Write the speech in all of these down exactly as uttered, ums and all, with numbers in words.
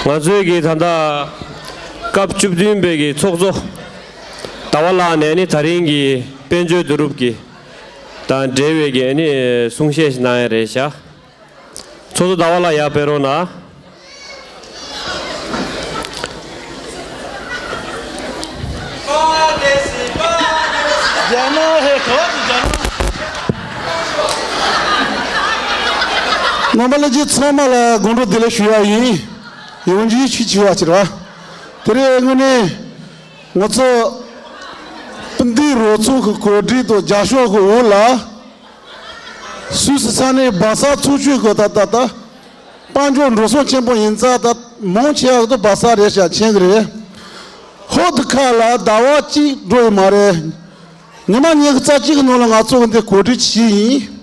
ང་ཚོའི་གི་ད་ལྟ་སྐབས་བཅུ་བདུན་པའི་གི་ཚོགས་གཙོ་ཟླ་བ་ལགས་ནས་ནི་ད་རིང་གི་དཔལ་འབྱོར་བསྡུ་རུབ་ཀྱི་དང་འབྲེལ་བའི་གི་ནི་གསུང་བཤད་ཞིག་གནང་ཡ་རེད་ཤག་ཚོགས་གཙོ་ཟླ་བ་ལགས་ཡར་ཕེབས་རོགས་གནང་། རྣམ་པ་ལྷན་རྒྱས་ཚང་མ་ལ་དགོང་དྲོ་བདེ་ལེགས་ཞུ་ཡ་ཡིན། ཡོང་རྒྱུའི་ཆེད་ཆེ་བ་ཅིག་རེད་བ། དེ་རིང་དངོས་གནས་ང་ཚོ་སྤུན་ཟླའི་རོགས་ཚོགས་ཀྱི་གོ་སྒྲིག་དང་རྒྱབ་སྐྱོར་གྱི་འོག་ལ། སུད་སི་ས་གནས་སྦག་ས་ཚོགས་ཆུང་གི་ད་ད་ད་དཔལ་འབྱོར་འགྲོ་སོང་ཆེན་པོ་ཡིན་ཙང་ད་མང་ཆེ་བ་ད་སྦག་ས་རེད་ཤག་མཁྱེན་གི་རེད། ཧོ་དི་ཁ་ལ་ཟླ་བ་གཅིག་འགྲོ་ཡི་མ་རེད། ཉི་མ་ཉི་ཤུ་རྩ་གཅིག་གི་ནང་ལ་ང་ཚོ་གི་འདི་གོ་སྒྲིག་བྱས་ཡིན།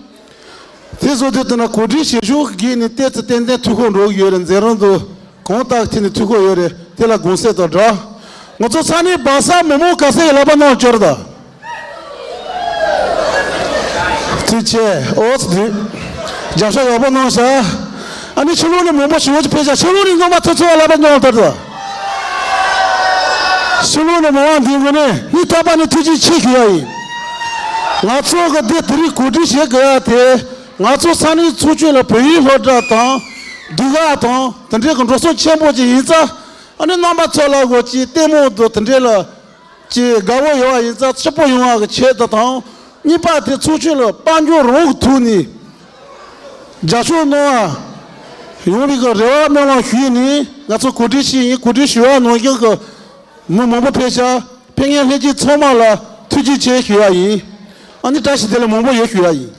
དེ་བཟོ་དུས་དེ་ན་གོ་སྒྲིག་བྱེད་ཕྱོགས་ཀྱི་ནི་ཏོག་ཙམ་ཏན་ཏན་འཐུས་ཤོར་འགྲོ་གི་ཡོད་རེད། མཛད་རིམ་དུ་གང་ལྟར་དེ་ནི་འཐུས་ཤོར་ཡོད་རེད། དེ་ལ་དགོངས་སེལ་དང་སྦྲགས། ང་ཚོ་ས་གནས་སྦག་ས་མི་མང་ག་ཚོད་ཡི་ལག་པ་གནང་འབྱོར་ད། ཐུགས་རྗེ་ཆེ། ཨོ་ཙི་དུས། རྒྱབ་ཤོག་ཡག་པོ་གནང་ཤག་ཨ་ནི་ཕྱི་ལོགས་ནས་མང་པོ་ཞེ་པོ་ཅིག་ཕེབས་ཤག་ཕྱི་ལོགས་ནས་སྔོན་མ་ཐུག་ཚོད་ལ་ལབ་པ་མྱོང་ལྟར་དུ། ཕྱི་ལོགས་ནས་མང་བ་འདི་ངོ་ནས་སྙིང་ཐག་པ་ནས་ཐུགས་རྗེ་ཆེ་ཞུ་ཡ་ཡིན། ང་ཚོ་གི་འདི་དེ་རིང་གོ་སྒྲིག་བྱེད་དགོས་ཡ་དེ། ང་ཚོ་ས་གནས་ཚོགས་ཆུང་ལ་བོད་ཡིག་སློབ་གྲྭ་དང་། འདུ་ཁང་དང་དེ་འདྲའི་གི་འགྲོ་སོང་ཆེན་པོ་ཅིག་ཡིན་ཙང་། ཨ་ནི་རྣམ་པ་ཚོ་ལ་གོ་ཅིག་ལྟད་མོ་དང་དེ་འདྲའི་ལ། ཅིག་དགའ་བོ་ཡོང་བ་ཡིན་ཙང་སྐྱིད་པོ་ཡོང་བ་གི་ཆེད་དུ་དང་། གཉིས་པ་དེ་ཚོགས་ཆུང་ལ་དཔལ་འབྱོར་རང་གི་ཐོག་ནས་རྒྱབ་སྐྱོར་གནང་བ་ཡོང་བའི་གི་རེ་བ་སྨོན་ལམ་ཞུས་ནས་ང་ཚོ་གོ་སྒྲིག་བྱས་ཡིན། གོ་སྒྲིག་ཞུ་བ་ནང་བཞིན་གི་མི་མང་པོ་ཕེབས་ཤག་ཕེབས་མཁན་ལྷན་རྒྱས་ཚང་མ་ལ་ཐུགས་རྗེ་ཆེ་ཞུ་བ་ཡིན། ཨ་ནི་བཀྲ་ཤིས་བདེ་ལེགས་མང་པོ་ཡོད་ཞུ་བ་ཡིན།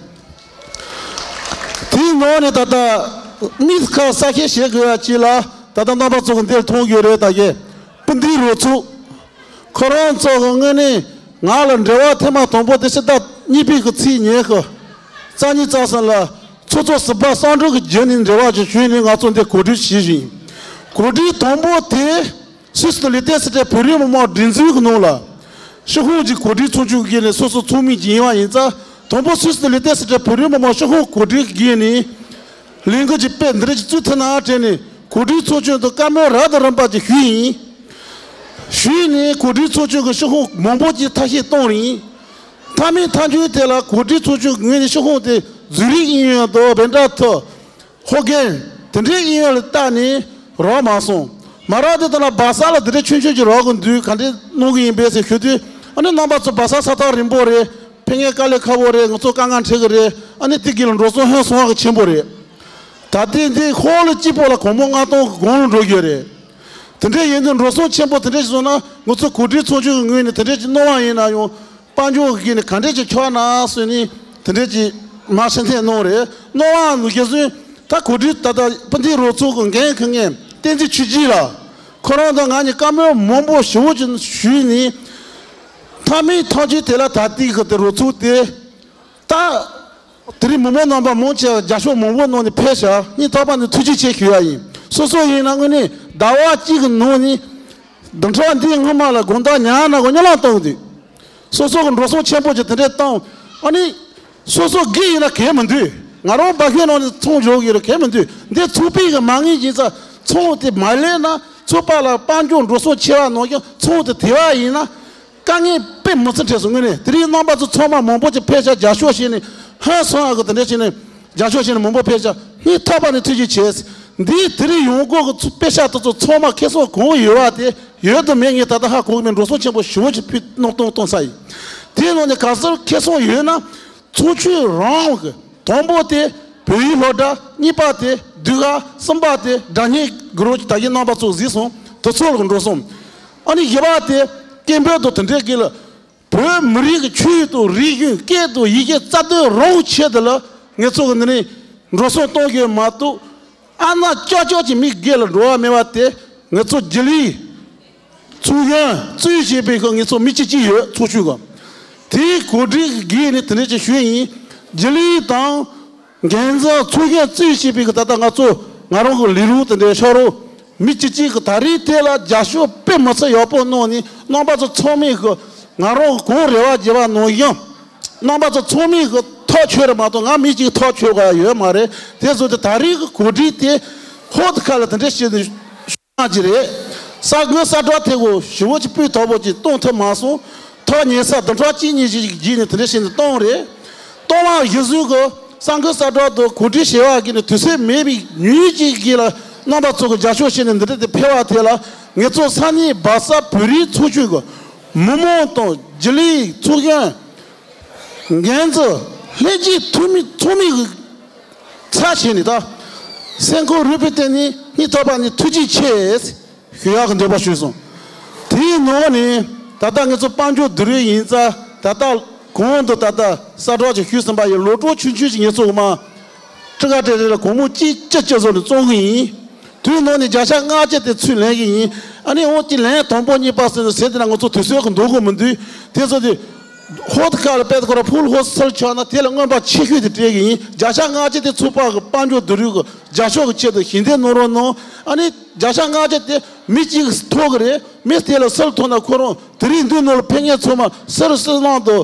དེའི་ནང་ནས་ད་ལྟ་དམིགས་ཁ་གསལ་བཤད་བྱེད་དགོས་པ་ཅིག་ལ་ད་ལྟ་རྣམ་པ་ཚོ་གི་འདིར་མཐོང་གི་ཡོད་རེད། ད་གི་སྤུན་ཟླའི་རོགས་ཚོགས། ཁོ་རང་ཚོ་གི་དངོས་གནས་ང་ལ་འབྲེལ་བ་ཐེངས་མ་དང་པོ་དེ་ཕྱི་ཟླ་གཉིས་པའི་གི་ཚེས་ཉེར་གི་རྩ་གཉིས་རྩ་གསུམ་ལ་ཚོགས་གཙོ་ཟུར་པ་གསང་སྒྲོན་གི་བརྒྱུད་ནས་འབྲེལ་བ་ཅིག་བྱུང་ནས་ང་ཚོ་འདི་གོ་སྒྲིག་བྱས་ཤིང་། གོ་སྒྲིག་དང་པོ་དེ་སུད་སི་ལི་ཏེ་སི་ཏེ་བོད་རིགས་མི་མང་སྒྲིག་འཛུགས་ཀྱི་ནང་ལ་ཤོག་ཁག་གི་གོ་སྒྲིག་ཚོགས་ཆུང་གི་ནས་སོ་སོ་ཚོགས་མི་ཅིག་ཡིན་པ་ཡིན་ཙང་། དང་པོ་སུད་སི་ལི་ཏེ་སི་ཏེ་བོད་རིགས་མི་མང་ཤོག་ཁག་གོ་སྒྲིག་གི་ནས། ལས་འགུལ་གྱི་དཔེ་འདི་འདྲ་ཅིག་བཙུགས་ཐུབ་ན་དྲན་ནས་གོ་སྒྲིག་ཚོགས་ཆུང་དུ་བཀའ་མོལ་རབ་དང་རིམ་པ་ཅིག་ཞུས་ཡིན། ཞུས་ནས་གོ་སྒྲིག་ཚོགས་ཆུང་གི་ཤོག་ཁག་མང་པོ་ཅིག་ཐབས་ཤེས་གཏོང་རིང་། མཐའ་མའི་མཐའ་མཇུག་དེ་ལ་གོ་སྒྲིག་ཚོགས་ཆུང་གི་ངོས་ནས་ཤོག་ཁག་དེ་ཛུ་རིག་གཡས་གཡོན་དང་བྷན་ཌ་ཐུ། ཧོ་ཀན། དེ་འདྲའི་གཡས་གཡོན་ལ་བཏགས་ནས་རག་མ་སོང་། མ་རག་དེ་ལྟ་ན་སྦག་ས་ལ་དེ་འདྲའི་ཆུང་ཆུང་ཅིག་རག་གི་འདུག་ག་འདྲས་གནང་གི་ཡིན་པས་ཟེར་ཞུ་དུས། ཨ་ནི་རྣམ་པ་ཚོ་སྦག་ས་ས་ཐག་རིང་པོ་རེད། ཕེབས་མཁན་དཀའ་ལས་ཁག་པོ་རེད། ང་ཚོ་དཀའ་ངལ་འཕྲད་གི་རེད། ཨ་ནི་དེ་གི་ལ་འགྲོ་སོང་ཧོན་སོང་བ་གི་ཆེན་པོ་རེད། ད་ལྟའི་འདི་ཧོ་ལ་གཅིག་པོ་ལ་སྒོར་མོ་ལྔ་སྟོང་གི་གོང་ལ་འགྲོ་གི་ཡོད་རེད། དེ་འདྲས་ཡིན་དུས་འགྲོ་སོང་ཆེན་པོ་དེ་འདྲས་ཞིག་སོང་ན་ང་ཚོ་གོ་སྒྲིག་ཚོགས་ཆུང་གི་ངོས་ནས་དེ་འདྲས་ཅིག་གནང་བ་ཡིན་ན་ཡང་དཔལ་འབྱོར་གི་ནས་ག་འདྲས་ཅིག་ཆགས་ན་ཟེར་ནས་དེ་འདྲས་ཅིག་མར་ཕྱིར་འཐེན་གནང་རེད། གནང་བ་ནང་བཞིན་ད་གོ་སྒྲིག་ད་ལྟ་སྤུན་ཟླའི་རོགས་ཚོགས་ཀྱི་འགན་འཁུར་མཁན་བསྟན་འཛིན་ཆོས་སྐྱིད་ལགས། ཁོ་རང་དང་ང་གཉིས་བཀའ་མོལ་མང་པོ་ཞེ་པོ་ཅིག་ཞུས་ནས། མཐའ་མའི་མཐའ་མཇུག་དེ་ལ་ད་ལྟའི་གི་དེ་རོགས་ཚོགས་དེ། ད། དེ་རིང་མི་མང་རྣམ་པ་མང་ཆེ་བ་རྒྱབ་སྐྱོར་མང་པོ་གནང་ནས་ཕེབས་ཤག་སྙིང་ཐག་པ་ནས་ཐུགས་རྗེ་ཆེ་ཞུ་ཡ་ཡིན། སོ་སོ་ཡིན་ན་དངོས་གནས་ཟླ་བ་གཅིག་གི་ནང་ནས་བདུན་ཕྲག་འདིའི་སྔོན་མ་ལ་དགོང་དག་ཉལ་ན་གོ་གཉིད་ལམ་གཏོང་གི་འདུག་སོ་སོ་གི་འགྲོ་སོང་ཆེན་པོ་ཅིག་དེ་འདྲས་བཏང་། ཨ་ནི། སོ་སོ་སྒེར་ཡིན་ན་གལ་མི་འདུག་ང་རང་འབའ་ཤོད་ནང་ནས་ཚོང་འཇོག་གི་རེད། གལ་མི་འདུག་འདི་ཚོགས་པའི་གི་མ་དངུལ་ཡིན་ཙང་ཚོང་དེ་མ་ལེན་ན་ཚོགས་པ་ལ་དཔལ་འབྱོར་འགྲོ་སོང་ཆེ་བ་ནང་བཞིན་ཚོང་དེ་དེ་བ་ཡིན་ན། དཀའ་ངལ་དཔེ་མི་སྲིད་འཕྲད་སོང་། དངོས་གནས་དེ་རིང་རྣམ་པ་ཚོ་ཚང་མ་མང་པོ་ཅིག་ཕེབས་ཤག་རྒྱབ་སྐྱོར་བྱས་ནས་ཧང་སང་ཨ་གི་དེ་འདྲ་བྱས་ནས་རྒྱབ་སྐྱོར་བྱས་ནས་མང་པོ་ཕེབས་ཤག་སྙིང་ཐག་པ་ནས་ཐུགས་རྗེ་ཆེ། འདིའི་དེ་རིང་ཡོང་སྒོ་གི་ཚུ་དཔེ་ཤག་དེ་ཚོ་ཚང་མ་ཁེ་བཟང་གང་ཡོད་བ་དེ་ཡོད་དང་མེད་ངས་ད་ལྟ་ཧ་གོ་གི་མེད། འགྲོ་སོང་ཆེན་པོ་ཞེ་པོ་ཅིག་ཕུལ་གནང་གཏོང་གཏོང་ས་ཡིན། དེའི་ནང་ནས་ག་ཚོད་ཁེ་བཟང་ཡོད་ན་ཚོགས་ཆུང་རང་གི་དང་པོ་དེ་བོད་ཡིག་སློབ་གྲྭ། གཉིས་པ་དེ་འདུ་ཁང་། གསུམ་པ་དེ་སྒྲ་སྙན་གི་རོགས་ཀྱི་ད་གིན་རྣམ་པ་ཚོ་གཟིགས་སོང་། དེ་ཚོ་ལ་འགྲོ་སོང་། ཨ་ནི་བཞི་པ་དེ་སྐད་འབོད་དང་དེ་འདྲའི་གི་ལ། བོད་མི་རིགས་ཀྱི་ཆོས་དང་རིག་གཞུང་སྐད་དང་ཡི་གེ་རྩ་དོན་རང་གི་ཆེད་དུ་ལ་ངེད་ཚོ་གི་འདི་ནས་འགྲོ་སོང་གཏོང་རྒྱུ་མ་གཏོགས། ཨ་ན་ཅག་ཅག་གི་མི་སྒེར་ལ་འགྲོ་བ་མེད་པ་དེ་ངེད་ཚོ་རྒྱུན་ལས་ཚོགས་གཞོན་གཙོས་བྱས་པའི་ཁོ་ངེད་ཚོ་མི་གཅིག་གཅིག་ཡོད། ཚོགས་ཆུང་གི་དེའི་གོ་སྒྲིག་གི་སྒེར་ནས་དེ་འདྲ་ཅིག་ཞུས་ཡིན། རྒྱུན་ལས་དང་། འགན་འཛིན། ཚོགས་གཞོན་གཙོས་བྱས་པའི་གི་ད་ལྟ་ང་ཚོ་ང་རང་གི་ལས་རོགས་དེ་འདྲའི་ཤག་རོགས་མི་གཅིག་གཅིག་གི་ད་རེས་དེ་ལ་རྒྱབ་སྐྱོར་དཔེ་མི་སྲིད་ཡག་པོ་གནང་ནས་རྣམ་པ་ཚོ་ཚང་མས་གི་ང་རང་གི་གང་རེ་བ་བྱེད་པ་ནང་བཞིན་རྣམ་པ་ཚོ་ཚང་མས་གི་ཐག་ཆོད་རེད་མ་གཏོགས་ང་མི་གཅིག་ཐག་ཆོད་ག་ཡོད་མ་རེད། དེ་བཟོ་དེ་ད་རེས་གི་གོ་སྒྲིག་དེ་ཧོ་དི་ཁ་ལ་དེ་འདྲ་བྱས་ནས། གནང་གི་རེད། གསར་འགོད་གསར་བསྒྲགས་དེ་གོ་ཞི་བོ་ཅིག་སྤུས་དག་པོ་ཅིག་གཏོང་ཐུབ་མ་སོང་། ཐོག་ཉེ་ས་བདུན་ཕྲག་གཅིག་གཉིས་ཤིག་བརྒྱུད་ནས་དེ་འདྲ་བྱས་ནས་གཏོང་རེད། གཏོང་བ་གཞི་བཟུང་གི་གསར་འགོད་གསར་བསྒྲགས་དང་གོ་སྒྲིག་བྱས་པ་གི་ནས་དུས་ཚོད་མེད་པའི་ཉུང་ཉུང་ཅིག་གི་ལ་རྣམ་པ་ཚོ་གི་རྒྱབ་སྐྱོར་བྱས་ནས་འདི་འདྲ་དེ་ཕེབས་པ་དེ་ལ་ངེད་ཚོ་ས་གནས་སྦག་ས་བོད་རིགས་ཚོགས་ཆུང་གི་མི་མང་དང་རྒྱུན་ལས་ཚོགས་གཞོན། འགན་འཛིན། ལྷན་རྒྱས་འཐུས་མི་ཚོགས་མི་གི་ཚབ་བྱས་ནས་ད་སེམས་ཁམས་རིག་པའི་སྟེང་ནས་སྙིང་ཐག་པ་ནས་ཐུགས་རྗེ་ཆེ་ཞུ་ཡག་གི་འདོད་པ་ཞུས་སོང་། དེའི་ནང་ནས་ད་ལྟ་ངེད་ཚོ་དཔལ་འབྱོར་བསྡུ་རུབ་ཡིན་ཙང་ད་ལྟ་གོང་དུ་ད་ལྟ་གསལ་བསྒྲགས་ཅིག་ཞུས་ཟིན་པ་ཡིན། ལོ་གྲངས་ཆུང་ཆུང་ཞིག་ངེད་ཚོ་གི་མ། སྤྲི་དཀར་སྤྲེལ་རེ་ལ་སྒོར་མོ་གཅིག་བཅུ་བཅུ་བཟོ་ནས་བཙོང་གི་ཡིན། དུས་ནང་ནས་བརྒྱ་ཆ་ལྔ་བཅུ་དེ་ཚུར་ལེན་གི་ཡིན། ཨ་ནི་འོ་གཅིག་ལན་དང་པོ་གཉིས་པ་ཟེར་ནས་ཟེར་དེ་ན་ང་ཚོ་དུས་ཚོད་ཀྱི་འདུག་གི་མི་འདུག་དེ་ཚོ་དེ་ཧོ་ཏི་ཁ་ལ་པད་ཁོ་ར་ཕུལ་ཧོ་སལ་ཆགས་ན་དེ་ལ་རྔོན་པ་ཆེ་ཤོས་དེ་སྤྲད་གི་ཡིན། བརྒྱ་ཆ་ལྔ་བཅུ་དེ་ཚོགས་པ་གི་དཔལ་འབྱོར་བསྡུ་རུབ་གི་རྒྱབ་སྐྱོར་གི་ཆེད་དུ་ཞལ་འདེབས་གནང་རོགས་གནང་། ཨ་ནི་བརྒྱ་ཆ་ལྔ་བཅུ་དེ་མི་གཅིག་གིས་ཐོབ་གི་རེད། མི་དེ་ལ་སུ་ལ་ཐོབ་ན་ཁོ་རང་དེ་རིང་འདི་ནང་ལ་ཕེབས་མཁན་ཚང་མ་སུ་རུ་སུ་ལང་དུ།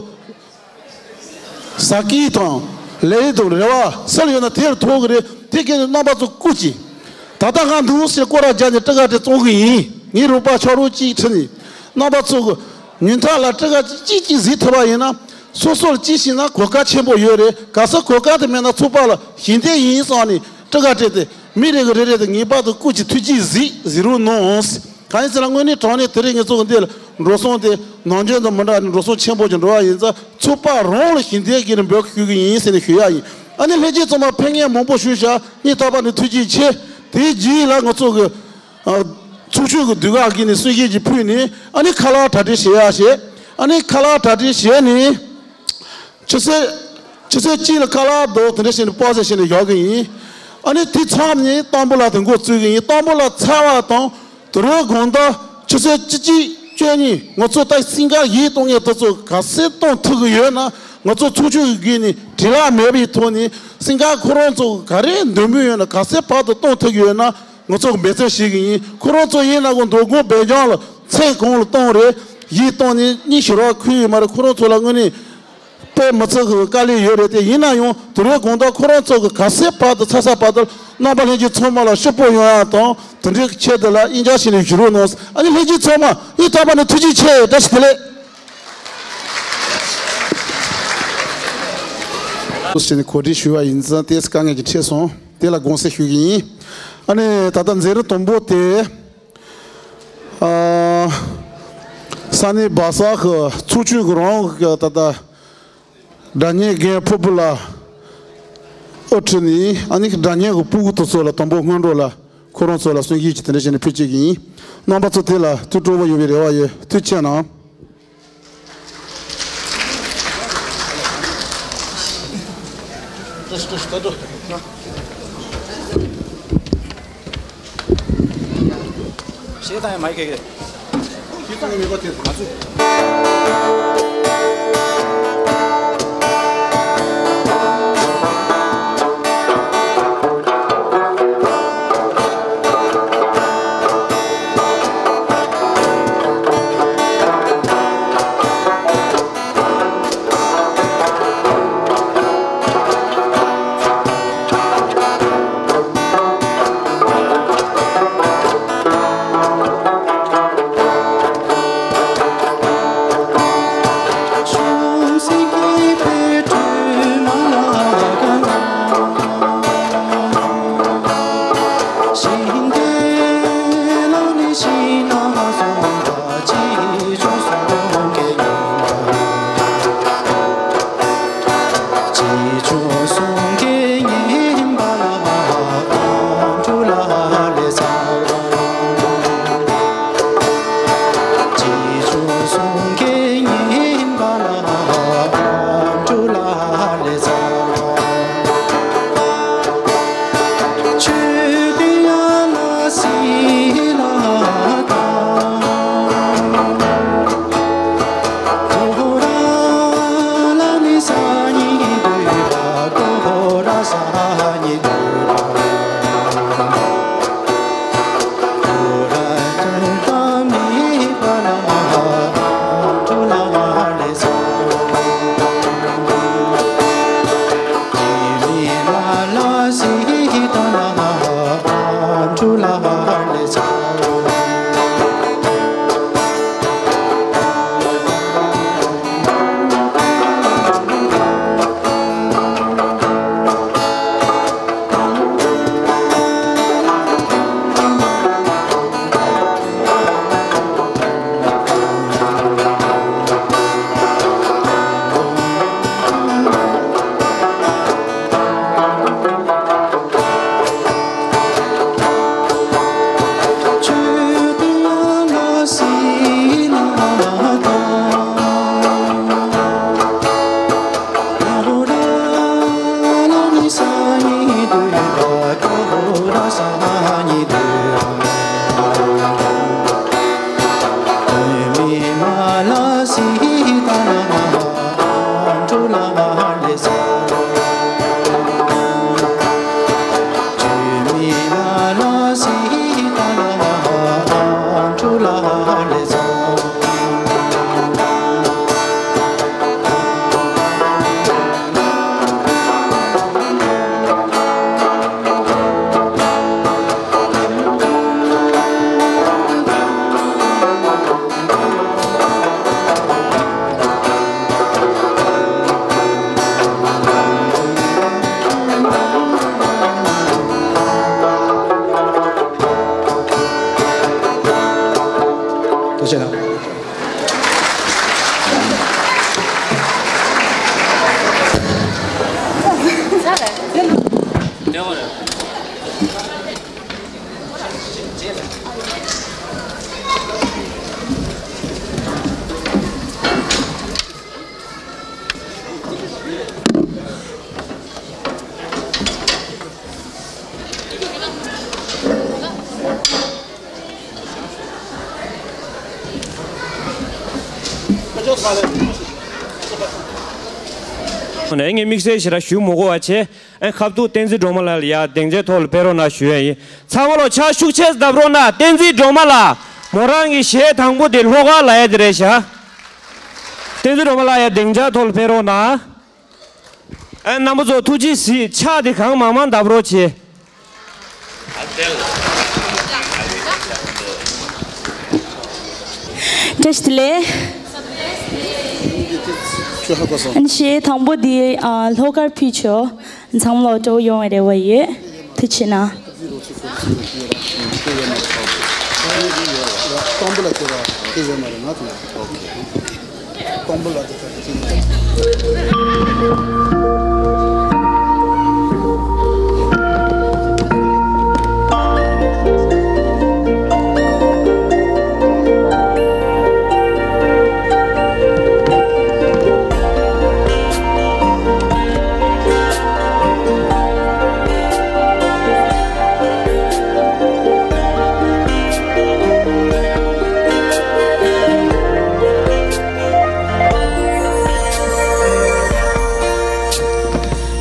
ཟ་ཀི་དང་ལས་དང་རེ་བ་སུ་ལ་ཡོད་ན་དེར་ཐོབ་གི་རེད། དེ་གས་རྣམ་པ་ཚོ་སྐུ་མཁྱེན། ད་ལྟ་ང་འདུག་ཟེར་སྐོར་ར་རྒྱག་ནས་སྤྲི་དཀར་སྤྲེལ་བཙོང་གི་ཡིན། ངའི་རོགས་པ་ཆ་རོགས་གཅིག་ཁྲིད་ནས་རྣམ་པ་ཚོ་གི་ཉུང་མཐའ་ལ་སྤྲི་དཀར་གཅིག་གཅིག་གཟིགས་ཐུབ་པ་ཡིན་ན་སོ་སོར་གཅིག་ཤེས་ན་གོ་སྐབས་ཆེན་པོ་ཡོད་རེད། གལ་སྲིད་གོ་སྐབས་དེ་མེད་ན་ཚོགས་པ་ལ་ཞལ་འདེབས་ཡིན་བསམ་ནས་སྤྲི་དཀར་སྤྲེལ་དེ་མི་རེ་གི་རེ་རེ་དེ་ངེས་པར་དུ་སྐུ་མཁྱེན་ཐུགས་རྗེ་གཟིགས་གཟིགས་རོགས་གནང་། གང་ཡིན་ཟེར་ན་དངོས་གནས་དྲང་གནས་དེ་རིང་ངེད་ཚོ་གི་འདི་ལ་འགྲོ་སོང་དེ་ནམ་རྒྱུན་དང་མི་འདྲ་ནས་འགྲོ་སོང་ཆེན་པོ་ཅིག་འགྲོ་བ་ཡིན་ཙང་ཚོགས་པ་རང་ལ་ཞལ་འདེབས་ཀྱི་ནས་འབོད་སྐུལ་ཞུ་གི་ཡིན་ཟེར་ནས་ཞུ་ཡ་ཡིན། ཨ་ནི་ལྷན་རྒྱས་ཚང་མ་ཕེབས་མཁན་མང་པོ་ཞུ་བཞག་སྙིང་ཐག་པ་ནས་ཐུགས་རྗེ་ཆེ། དེའི་རྗེས་ལ་ང་ཚོ་གི་ཨ་ཚོགས་ཆུང་གི་ཟློས་གར་གྱི་ནས་གསུང་བཤད་ཅིག་ཕུལ་ནས་ཨ་ནི་ཁ་ལག་གྲ་སྒྲིག་བྱེད་ཡ་བྱས། ཨ་ནི་ཁ་ལག་གྲ་སྒྲིག་བྱས་ནས། ཆུ་ཚོད། ཆུ་ཚོད་གཅིག་ལ་ཁ་ལག་དང་དེ་འདྲ་བྱས་ནས་སྤོ་ཟེར་བྱས་ནས་བཞག་གི་ཡིན། ཨ་ནི་དེ་མཚམས་ནས་ཏམ་བུ་ལ་དེ་འགོ་བཙུགས་གི་ཡིན། ཏམ་བུ་ལ་ཚར་བ་དང་དུ་རུ་དགོང་དག་ཆུ་ཚོད་བཅུ་གཅིག་བཅུ་གཉིས་ང་ཚོ་ད་སིང་ག་ཡིག་གཏོང་མཁན་དེ་ཚོ་ག་ཚོད་གཏོང་ཐུབ་གི་ཡོད་ན་ང་ཚོ་ཚོགས་ཆུང་གི་བརྒྱུད་ནས་བྲེལ་བ་མེད་པའི་ཐོག་ནས་སིང་ག་ཁོ་རང་ཚོ་ག་རེ་འདོད་མོས་ཡོད་ན་ག་ཚོད་བར་དུ་གཏོང་ཐུབ་གི་ཡོད་ན། ང་ཚོ་འབད་བརྩོན་བྱེད་ཀྱི་ཡིན། ཁོ་རང་ཚོ་ཡིན་ན་གོ་མདོ་དགོང་སྦས་རྒྱང་ལ་མཚན་གང་ལ་གཏོང་རེད། ཡིག་གཏོང་ནས་གཉིད་ཤོར་བ་ཁུལ་ཡོད་མ་རེད། ཁོ་རང་ཚོ་ལ་དངོས་གནས་དཔེ་མི་ཚོགས་ཀྱི་དཀའ་ལས་ཡོད་རེད་དེ། ཡིན་ན་ཡང་དུ་རུ་དགོང་དག་ཁོ་རང་ཚོ་གི་ག་ཚོད་བར་དུ་ཚར་ཚར་བར་དུ་རྣམ་པ་ལྷན་རྒྱས་ཚང་མ་ལ་སྐྱིད་པོ་ཡོང་ཡ་དང་དེ་འདྲའི་ཆེད་དུ་ལ་ཨིན་ཇ་བྱས་ནས་བཞུགས་རོགས་གནང་། ཨ་ནི་ལྷན་རྒྱས་ཚང་མ་སྙིང་ཐག་པ་ནས་ཐུགས་རྗེ་ཆེ། བཀྲ་ཤིས་བདེ་ལེགས། ཟེར་ནས་གོ་སྒྲིག་ཞུས་པ་ཡིན་ཙང་དེ་དཀའ་ངལ་གྱིས་འཕྲད་སོང་། དེ་ལ་དགོངས་སེལ་ཞུ་གི་ཡིན། ཨ་ནི་ད་ལྟ་མཛད་རིམ་དང་པོ་དེ། ཨ། ས་གནས་སྦག་ས་གི་ཚོགས་ཆུང་གི་རང་གི་ད་ལྟ་སྒྲ་སྙན་རྒན་ཕུར་བུ་ལགས་དབུ་ཁྲིད་ནས་ཨ་ནི་སྒྲ་སྙན་གྱི་སྤུ་གུ་དེ་ཚོ་ལ་དང་པོ་སྔོན་འགྲོ་ལ་ཁོ་རང་ཚོ་ལ་གསུང་བཤད་ཅིག་དེ་འདྲ་བྱས་ནས་ཕུལ་བྱེད་ཀྱི་ཡིན། རྣམ་པ་ཚོ་དེ་ལ་ཐུགས་སྤྲོ་བོ་ཡོང་བའི་རེ་བ་ཡོད། ཐུགས་རྗེ་གནང་། ངས་དམིགས་བསལ་ཞེ་དྲག་ཞུ་མི་དགོས་པ་བྱས། ཨེ་ཁ་ཐུག་བསྟན་འཛིན་སྒྲོལ་མ་ལགས་ལ་ཡ་སྡིངས་ཆའི་ཐོག་ལ་ཕེབས་རོགས་གནང་ཞུ་ཡ་ཡིན། ཚང་མ་ལོ་ཕྱག་ཤུགས་ཆེ་བརྡབ་རོགས་གནང་། བསྟན་འཛིན་སྒྲོལ་མ་ལགས་མོ་རང་གི་གཞས་དང་པོ་དེ་ལྷོ་ཁ་ལ་ཡ་དེ་རེད་ཤག་བསྟན་འཛིན་སྒྲོལ་མ་ལགས་ཡ་སྡིངས་ཆའི་ཐོག་ལ་ཕེབས་རོགས་གནང་། ཨེ་རྣམ་པ་ཚོ་ཐུགས་རྗེ་གཟིགས། ཕྱག་དེ་གང་མང་མང་བརྡབ་རོགས་བྱེད། བཀྲ་ཤིས་བདེ་ལེགས། ཨ་ནི་གཞས་དང་པོ་འདི་ཨ་ལྷོ་ཁར་ཕུལ་ཆོག་ཚང་མ་ལོ་སྤྲོ་ཡོང་བའི་རེ་བ་ཡོད། ཐུགས་རྗེ་གནང་།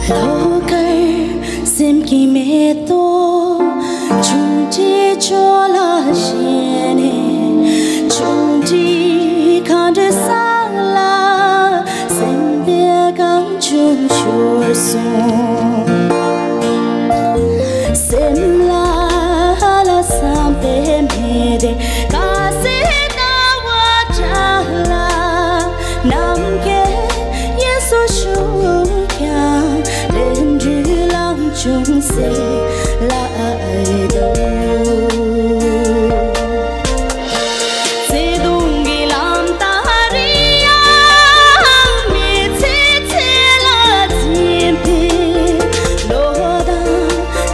ལྷོ་ཁར་སེམས་ཀྱི་མེ་ཏོག་ཆུང་འདྲིས་ཅོ་ལགས་བཞད་ནས། ཆུང་འདྲིས་གངས་རི་ས་ལ་སེམས་པའི་གངས་ཆུ་ཤོར་སོང་། སེམས་ལ་ལ་བསམ་པའི་མེ་དེ་དཀར་སེར་ཟླ་བ་བྲག་ལ། ནམ་མཁའི་དབྱིངས་སུ་ཞུགས་ཀྱང་ལས་འབྲས་ལམ་ཅུང་ཟད་ལ་འདུག་བརྩེ་དུང་གི་ལམ་རྟགས་རིང་ཡང་མི་ཚེ་ཚེ་ལ་འཛིན་པའི་ལོ་དང་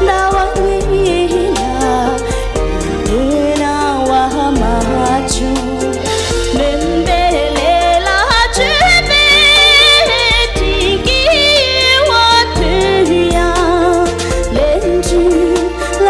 ཟླ་བ་གཉིས་ལ། ལུས་སྣང་བ་མ་བྱུང་། མུན་པའི་ལས་ལ་བཅོས་པའི་དྲིན་གྱིས་འོ་དོད་ཡང་ལན་གཅིག་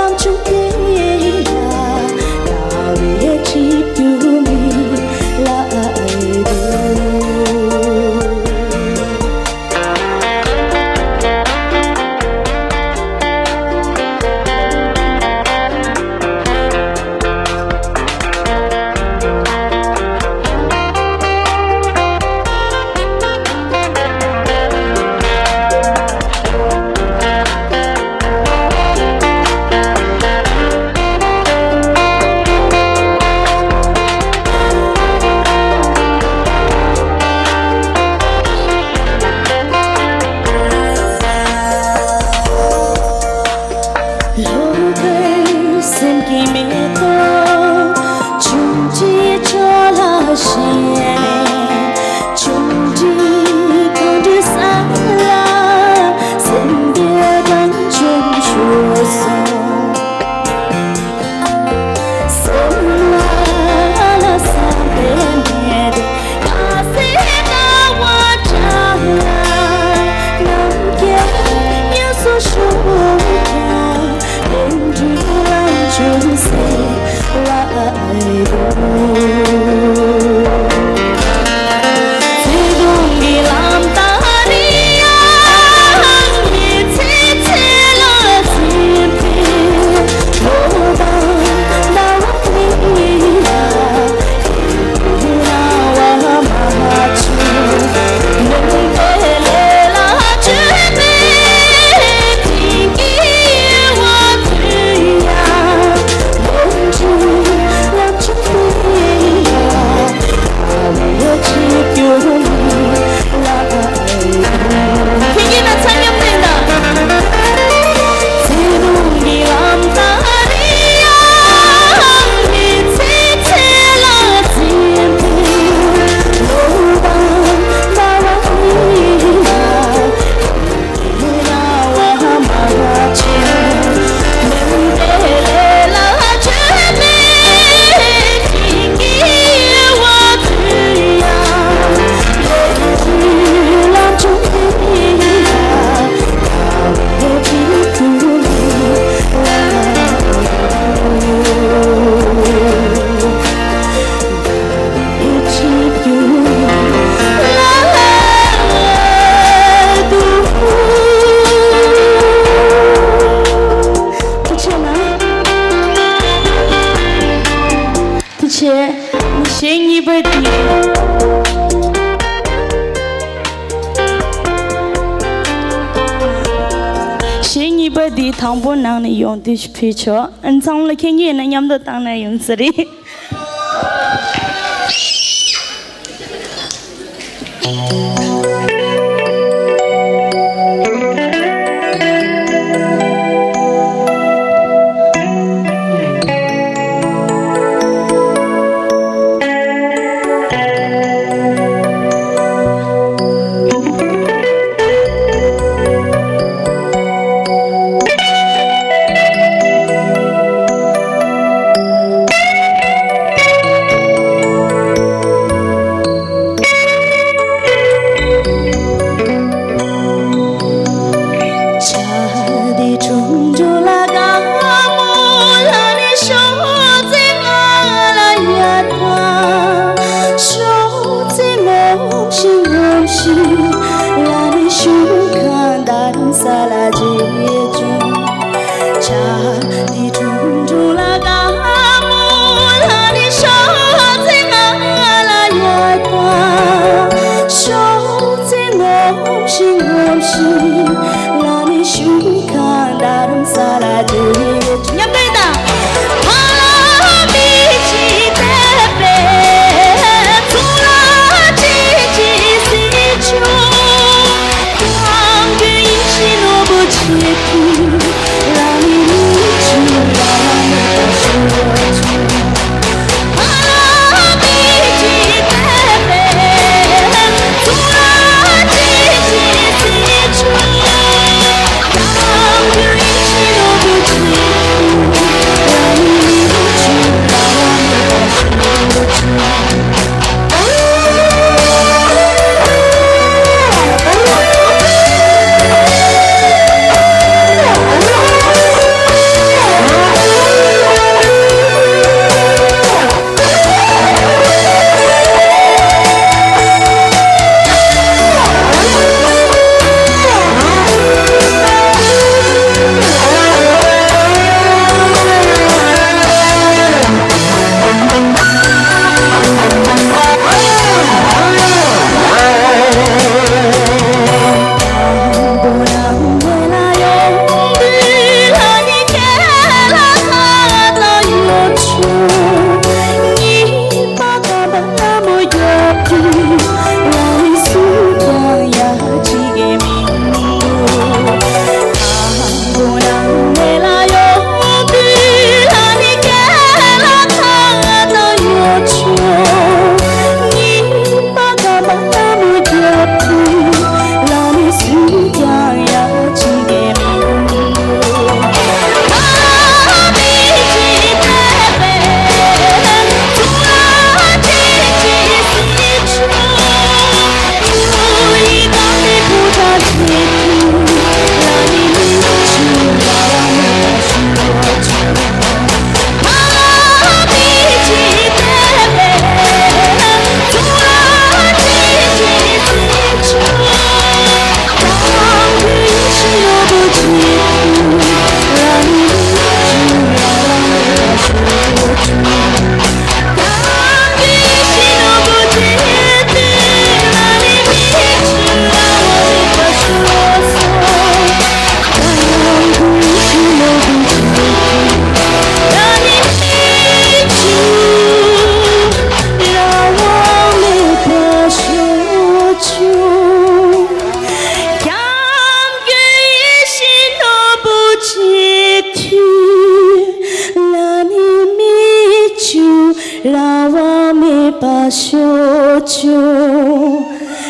དེ་དང་པོ་ནང་ནས་ཡོང་དུས་ཕུལ་ཆོག་ཨ་ཚང་མ་ལ་མཁྱེན་གྱི་ཡོད་ན་མཉམ་དུ་བཏང་ན་ཡོང་ས་རེད།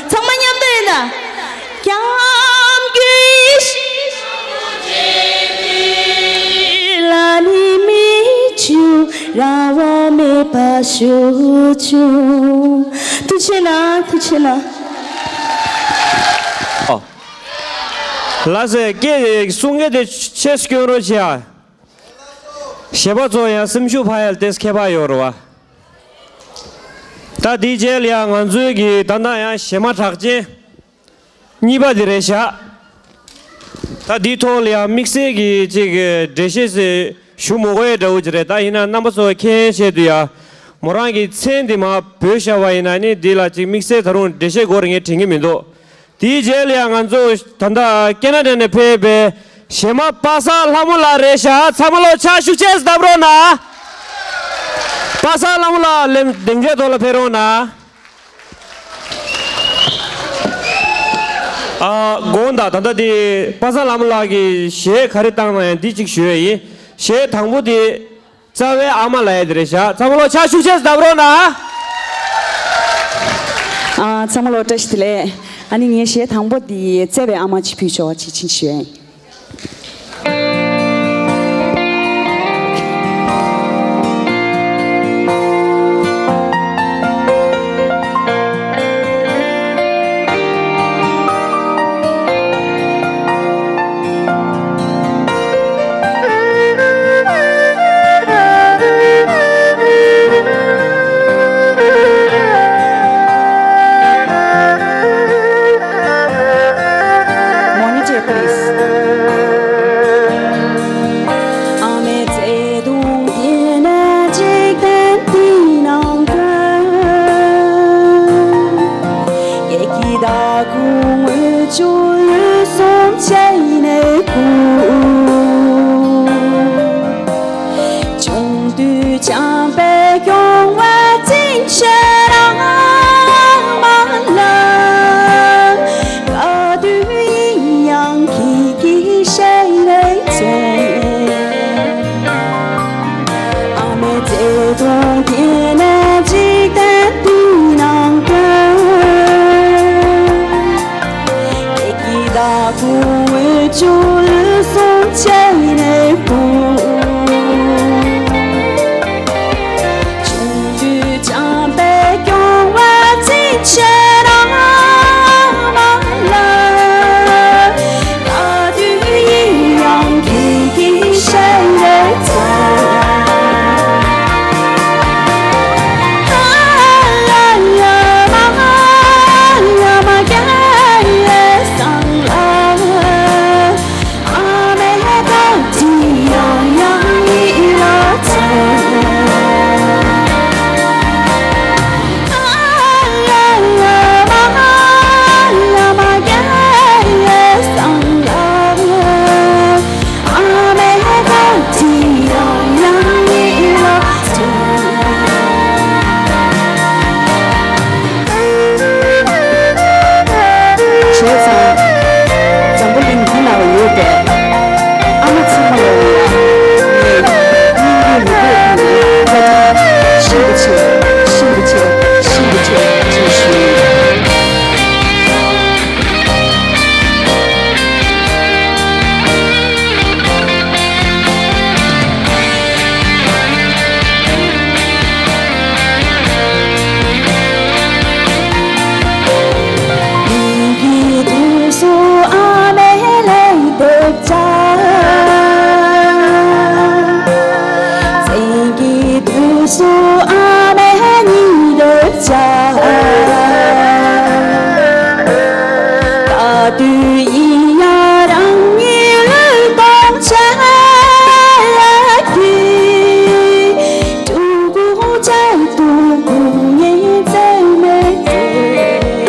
ཚང་མ་མཉམ་དུ་ཡིན་ད། སྐྱབས་མགོན་ཡེ་ཤེས་ལ་ནི་མི་བཅུག་རང་དབང་མེད་པ་ཞུ་ཆུག་ཐུགས་ཆེ་གནང་། ཐུགས་ཆེ་གནང་། ཨོ། ལགས་སེ། སྐད་གསུང་མཁན་དེ་ཆེ་སྐྱོན་རོགས་བྱེད་ཨ། གཞས་པ་ཚོ་ཡང་སེམས་ཤུགས་འཕར་ཡ་ལ་ཏོག་ཙམ་ཁྱད་པར་ཡོད་རེད་བ། ད་དེའི་རྗེས་ལ་ཡང་ང་ཚོའི་གི་ད་ལྟ་ཡང་གཞས་མ་གྲགས་ཅན་གཉིས་པ་དེ་རེད་བཞག་ད་དེའི་ཐོག་ལ་ཡང་དམིགས་བསལ་གྱི་ཅིག་འགྲེལ་བཤད་ཞུ་མི་དགོས་ཡ་འདྲ་བོ་ཅིག་རེད། ད་ཡིན་ན་རྣམ་པ་ཚོ་མཁྱེན་ཆེད་དུ་ཡ་མོ་རང་གི་མཚན་དེ་མར་བོས་བཞག་པ་ཡིན་ན་ནི་འདི་ལ་ཅིག་དམིགས་བསལ་ད་རུང་འགྲེལ་བཤད་དགོས་རེད་ངས་དྲན་གྱི་མི་འདུག་དེའི་རྗེས་ལ་ཡང་ང་ཚོ་ད་ལྟ་ཀེ་ན་ཌ་ནས་ཕེབས་པའི་ གཞས་མ་པ་སངས་ལྷ་མོ་ལགས་རེད་ཤག་ཚང་མ་ལོ་ཕྱག་ཤུགས་ཆེ་བརྡབ་རོགས་གནང་། པ་སངས་ལྷ་མོ་ལགས་ལེམ་སྡིངས་ཆའི་ཐོག་ལ་ཕེབས་རོགས་གནང་། ཨ། དགོངས་དག་ད་ལྟ་དེ་པ་སངས་ལྷ་མོ་ལགས་ཀྱིས་གཞས་ག་རེ་བཏང་ན་ཡང་འདི་གཅིག་ཞུ་ཡ་ཡིན། གཞས་དང་པོ་དེ། རྩ་བའི་ཨ་མ་ལབ་ཡ་དེ་རེད་ཤག་ཚང་མ་ལོ་ཕྱག་ཤུགས་ཆེ་བརྡབ་རོགས་གནང་། ཨ། ཚང་མ་ལོ་བཀྲ་ཤིས་བདེ་ལེགས། ཨ་ནི་ངའི་གཞས་དང་པོ་འདི་བརྩེ་བའི་ཨ་མ་ཅིག་ཕུལ་ཆོག་ཅེས་ཕྱིན་ཞུ་ཡ་ཡིན། Monitor, please. ཨ་མའི་བརྩེ་དུང་དེ་ནི་འཇིག་རྟེན་འདི་ནང་དུ། སྐྱེ་དགུའི་བདག་པོ་དངུལ་ཆུ་ལུས་གསུམ་བྱས་ནས་སྐུ། ཆུང་དུས་བྱམས་པས་སྐྱོང་བ་བཙུན་མོའི་རང་མ་ལ། ག་དུས་ཡིན་ཡང་ཁྱེད་ཀྱི་ཞལ་ལས་མཚོན། ཨ་མའི་བརྩེ་དུང་དེ་ནི་འཇིག་རྟེན་འདི་ནང་དུ། སྐྱེ་དགུའི་བདག་པོ་དངུལ་ཆུ་ལུས་གསུམ་བྱས་ནས་སྐུ། ཆུང་དུས་བྱམས་པས་སྐྱོང་བ་བཙུན་མོའི་རང་མ་ལ། ག་དུས་ཡིན་ཡང་ཁྱེད་ཀྱི་ཞལ་ལས་མཚོན། བྱས་ཙང་། འཛམ་བུ་གླིང་འདི་ན་ཡོད་པའི་ཨ་མ་ཚང་མ་ལ་ཡང་ངས་སྙིང་རུས་མི་འདོད་ཀྱི་བཀའ་དྲིན་ཤིན་ཏུ་ཆེ། ཤིན་ཏུ་ཆེ། ཤིན་ཏུ་ཆེ་ཞེས་ཞུ། ཉིན་གྱི་དུས་སུ་ཨ་མའི་ལས་འདེབས་བྱ། མཚན་གྱི་དུས་སུ་ཨ་མའི་སྙིང་འདོད་བྱ། ག་དུས་ཡིན་ཡང་རང་ཉིད་བློས་གཏོང་བྱ་གི། ཕྲུ་གུ་བྱ་དུ་སྐུ་ངལ་བཙལ་མེད་ཚེ།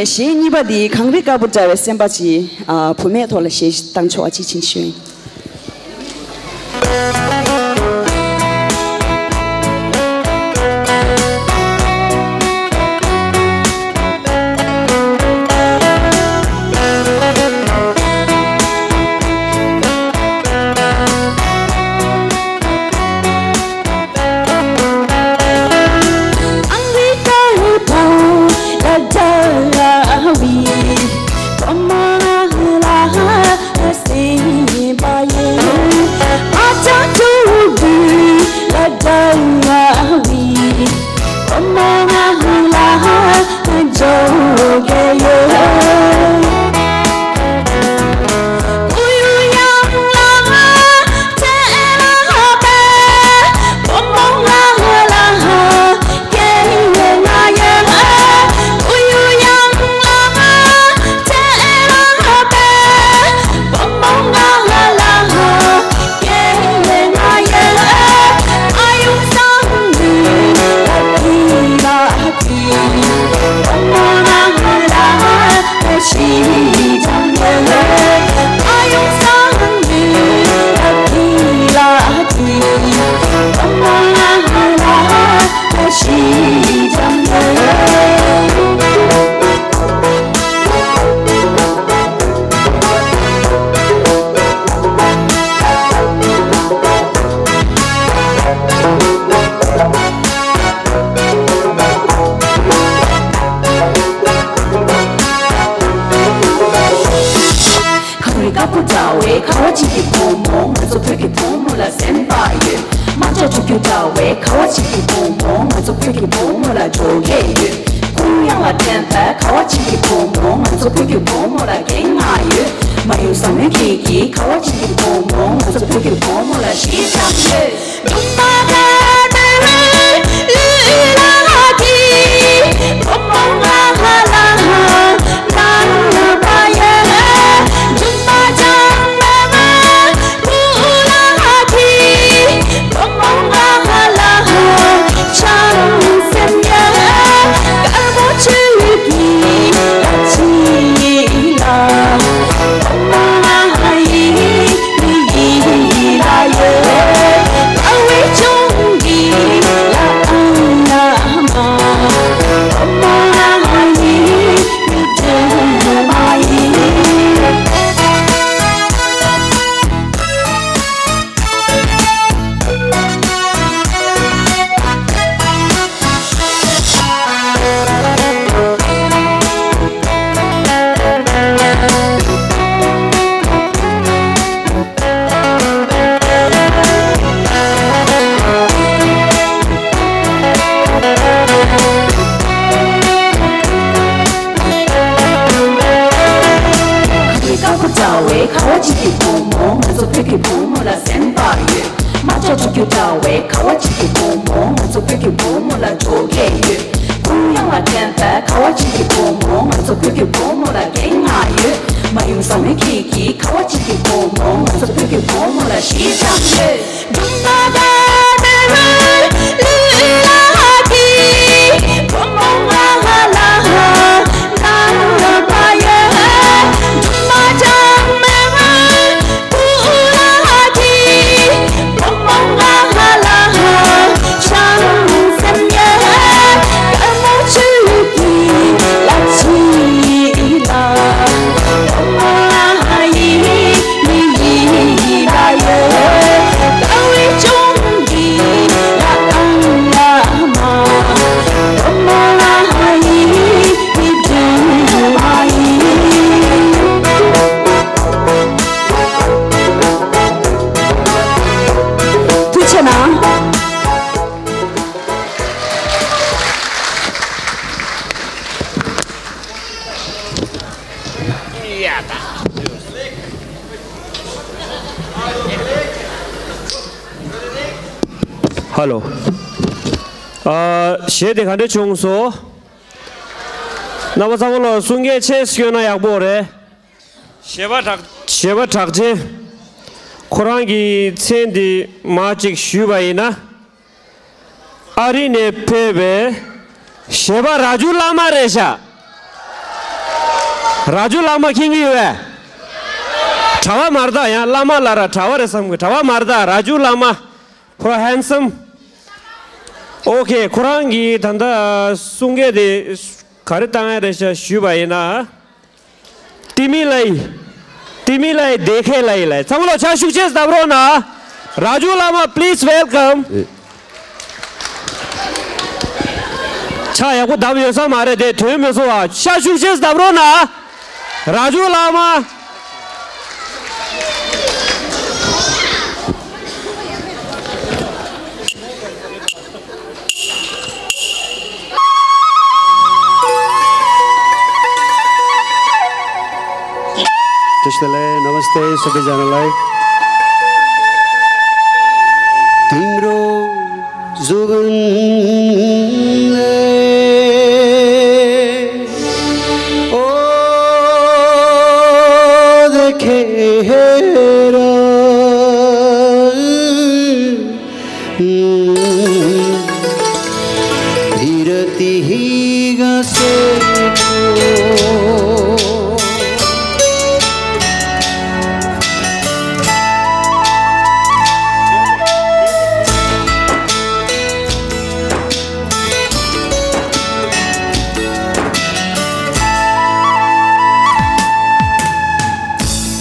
གཞས་གཉིས་པ་འདི་གངས་རི་དཀར་པོ་འདྲ་བའི་སེམས་པ་ཅིག་ཨ། བུད་མེད་ཐོག་ལ་གཞས་བཏང་ཆོག་པ་ཅིག་བྱིན་ཞུ། གངས་རི་དཀར་པོ་འདྲ་བའི་ཁ་བ་ཅན་གྱི་བུ་མོ། ང་ཚོ་བོད་ཀྱི་བུ་མོ་ལ་སེམས་པ་ཡོད། དམག་ཇ་བཅུ་རྒྱུ་འདྲ་བའི་ཁ་བ་ཅན་གྱི་བུ་མོ། ང་ཚོ་བོད་ཀྱི་བུ་མོ་ལ་འཇོ་སྒེག་ཡོད། ཀུན་དབྱངས་ལ་འགྲན་པའི་ཁ་བ་ཅན་གྱི་བུ་མོ། ང་ཚོ་བོད་ཀྱི་བུ་མོ་ལ་སྐད་ངག་ཡོད། མ་ཡུམ་བཟང་མོའི་སྐད་ཀྱི་ཁ་བ་ཅན་གྱི་བུ་མོ། ང་ཚོ་བོད་ཀྱི་བུ་མོ་ལ་གཞིས་ཆགས་ཡོད། དཀར་པོ་འདྲ་བའི་ཁ་བ་ཅན་གྱི་བུ་མོ། ང་ཚོ་བོད་ཀྱི་བུ་མོ་ལ་སེམས་པ་ཡོད། དམག་ཇ་བཅུ་རྒྱུ་འདྲ་བའི་ཁ་བ་ཅན་གྱི་བུ་མོ། ང་ཚོ་བོད་ཀྱི་བུ་མོ་ལ་འཇོ་སྒེག་ཡོད། ཀུན་དབྱངས་ལ་འགྲན་པའི་ཁ་བ་ཅན་གྱི་བུ་མོ། ང་ཚོ་བོད་ཀྱི་བུ་མོ་ལ་སྐད་ངག་ཡོད། མ་ཡུམ་བཟང་མོའི་སྐད་ཀྱི་ཁ་བ་ཅན་གྱི་བུ་མོ། ང་ཚོ་བོད་ཀྱི་བུ་མོ་ལ་གཞིས་ཆགས་ཡོད། ཐུགས་རྗེ་གནང་། ཧ་ལོ། ཨ། གཞས་དེ་ག་འདྲ་བྱུང་སོང་། རྣམ་པ་ཚང་མ་ལ་གསུང་སྐད་ཆེ་ཞིག་ཡོད་ན་ཡག་པོ་རེད། གཞས་པ་གྲགས། གཞས་པ་གྲགས་ཅན། ཁོ་རང་གི་མཚན་འདི་མར་ཅིག་ཞུས་པ་ཡིན་ན། ཨ་རི་ནས་ཕེབས་པའི་གཞས་པ་ར་ཇུ་བླ་མ་རེད་ཤག། ར་ཇུ་བླ་མ་མཁྱེན་གྱི་ཡོད་པས། གྲྭ་པ་མ་རེད་ད། ཡང་བླ་མ་ལབ་ར་གྲྭ་པ་རེད་བསམ་གི། གྲྭ་པ་མ་རེད་ད། ར་ཇུ་བླ་མ། ཁོ་རང་ཧན་སམ། ཨོ་ཁེ། ཁོ་རང་གིས་ད་ལྟ་གསུང་སྐད་དེ་ག་རེ་བཏང་ཡ་རེད་ཤག་ཞུས་པ་ཡིན་ན། ཏི་མི་ལའི། ཏི་མི་ལའི་དེ་ཁེ་ལའི་ལའི། ཚང་མ་ལོ་ཕྱག་ཤུགས་ཆེ་བརྡབ་རོགས་གནང་། ར་ཇུ་བླ་མ། Please welcome. ཨེ། ཕྱག་ཡག་པོ་བརྡབ་ཡོད་ས་མ་རེད་དེ། དོན་མི་སོང་བ། ཕྱག་ཤུགས་ཆེ་བརྡབ་རོགས་གནང་། ར་ཇུ་བླ་མ། Namaste, सबैजनालाई। तिम्रो जुगुन्ले ओ देखेर बिरती गाँसेको।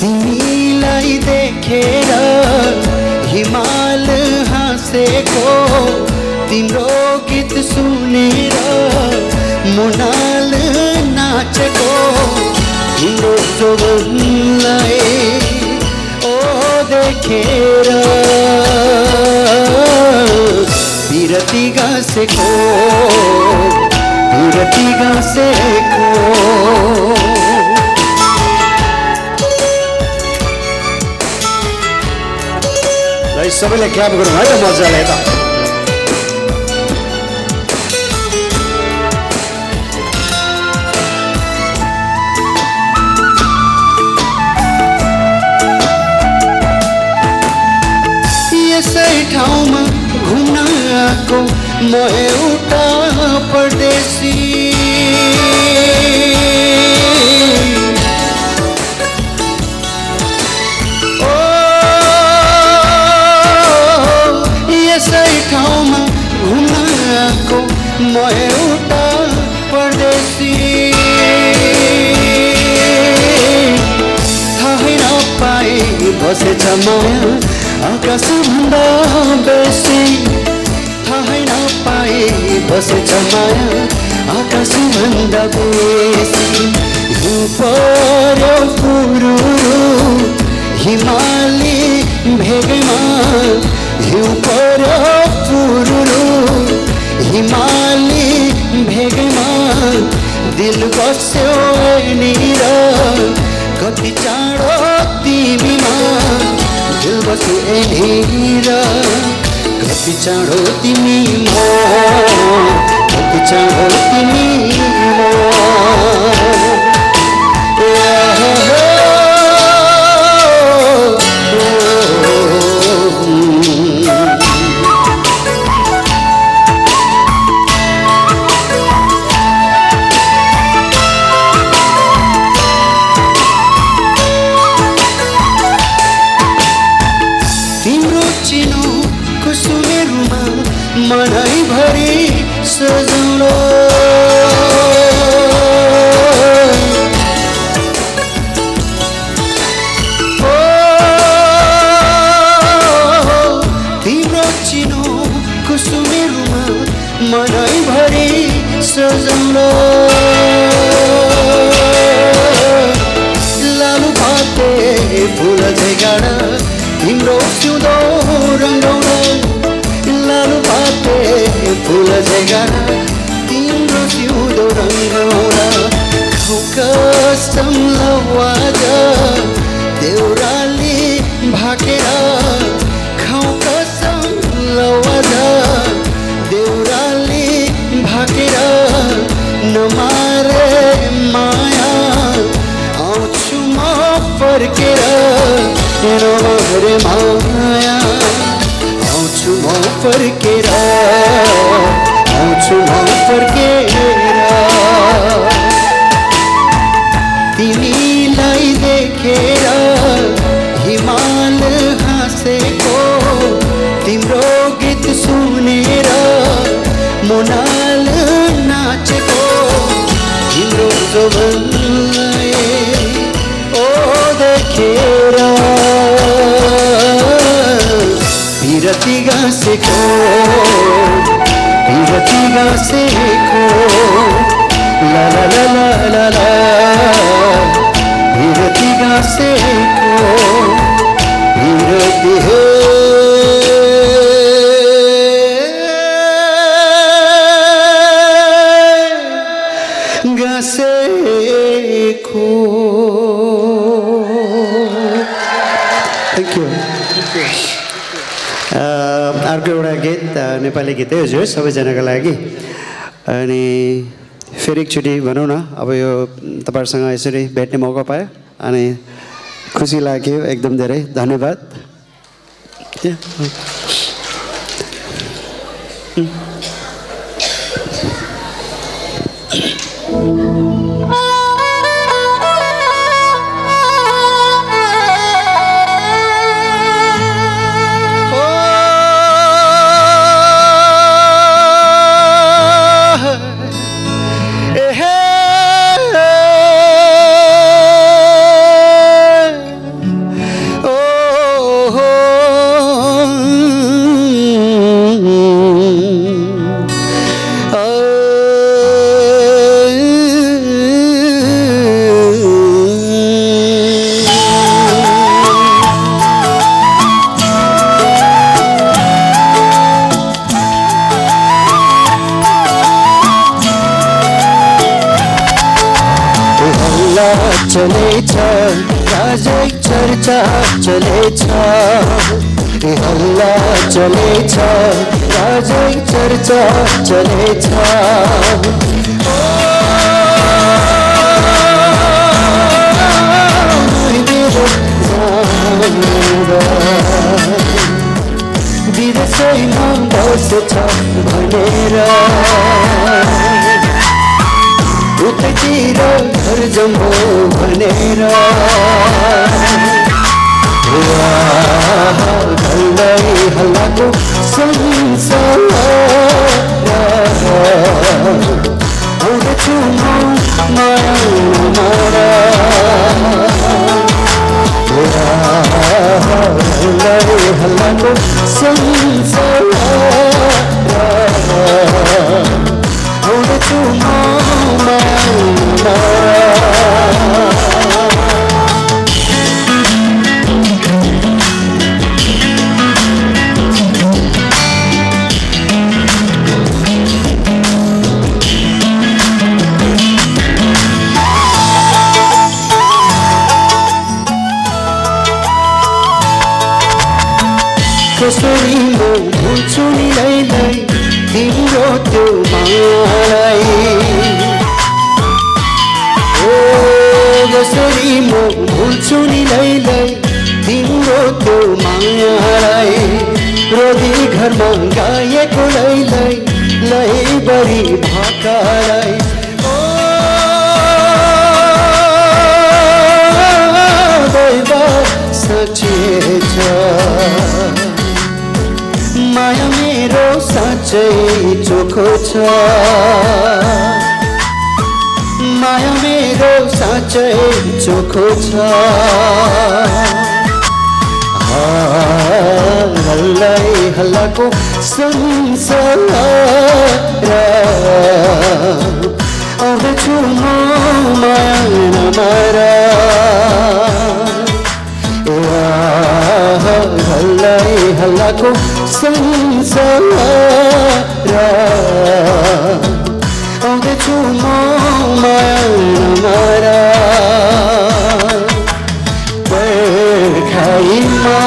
तिमीलाई देखेर हिमाल हाँसेको, तिम्रो गीत सुनेर मनाल नाचेको, तिम्रो जोबनलाई ओ देखेर बिरती गाँसेको, बिरती गाँसेको। ल, सबैले क्ल्याप गरौँ है त, मजाले त। यसै ठाउँमा घुम्न आएको म एउटा परदेशी। ओ, यसै ठाउँमा घुम्न आएको म एउटा परदेशी। थाहै नपाई बसेछ माया आकाशभन्दा बेसी। थाहै नपाई बसेछ माया आकाशभन्दा बेसी। हिउँ पर्‍यो पुरुरु हिमाली भेगैमा, हिउँ पर्‍यो पुरुरु हिमाली भेगैमा, दिल बस्यो यहीँनिर। कति चाँडो तिमीमा दिल बस्यो यहीँनिर। कति चाँडो तिमी म, कति चाँडो तिमी म। तिम्रो चिनो कुसुमे रुमाल मनैभरि सजाउन। ओ, तिम्रो चिनो कुसुमे रुमाल मनैभरि सजाउन। लालुपाते फुल झैँ गाडा तिम्रो सिउँदो रङ्गाउन। लालुपाते फुल झैँ गाडा तिम्रो सिउँदो रङ्गाउन। खाऊ कसम लौ आज देउराली भाकेर। खाऊ कसम लौ आज देउराली भाकेर। नमारे माया आउँछु म फर्केर। नमारे माया आउँछु म फर्केर, आउँछु म फर्केर। तिम खेर हिमाल हाँसेको तिम्रो गीत सुनेर, मुनाल नाचेको तिम्रो जोबनलाई ओ देखेर। पिरती गाँसेको, पिरती गाँसेको, ला ला ला ला ला ला। पिरती गाँसेको, पिरती हे गाँसेको। Thank you. अ, अर्को एउटा गीत, अ, नेपाली गीतै हजुर, सबैजनाको लागि। अनि फेरि एकचोटि भनौँ न, अब यो तपाईँहरूसँग यसरी भेट्ने मौका पायो, अनि खुसी लाग्यो एकदम धेरै। धन्यवाद। हल्ला चलेछ, राजै चर्चा चलेछ। ए हल्ला चलेछ, राजै चर्चा चलेछ। ओ, मेरो जाँदा विदेशैमा बस्छ भनेर, उतैतिर घर जम्बो भनेर। आहा, हल्लै हल्लाको संसार। आउँदैछु म माया नमार। हल्लै हल्लाको संसार। आउँदैछु म माया नमार। कसरी म भुल्छु नि लैलै तिम्रो त्यो मायालाई। ओ, कसरी म भुल्छु नि लैलै तिम्रो त्यो मायालाई। रोदी घरमा गाएको लैलै, लैबरी भाकालाई। ओ, दैव साँचे छ, माया मेरो साँच्चै चोखो छ। माया मेरो साँच्चै चोखो छ। हल्लै हल्लाको संसार। आउँदैछु म माया नमार। ए आहा, हल्लै हल्लाको संसार। आउँदैछु म माया नमार। पर्खाइमा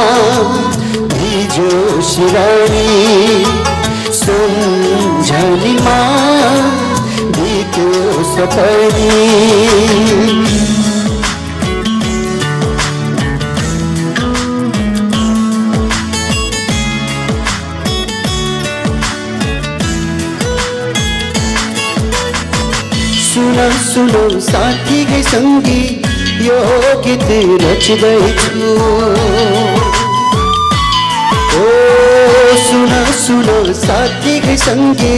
भिज्यो सिरानी, सम्झनीमा बित्यो सपनी। सुन सुन साथी गै संगी, यो गीत रच्दैछु। ओ सुन सुन साथीकै सङ्गी,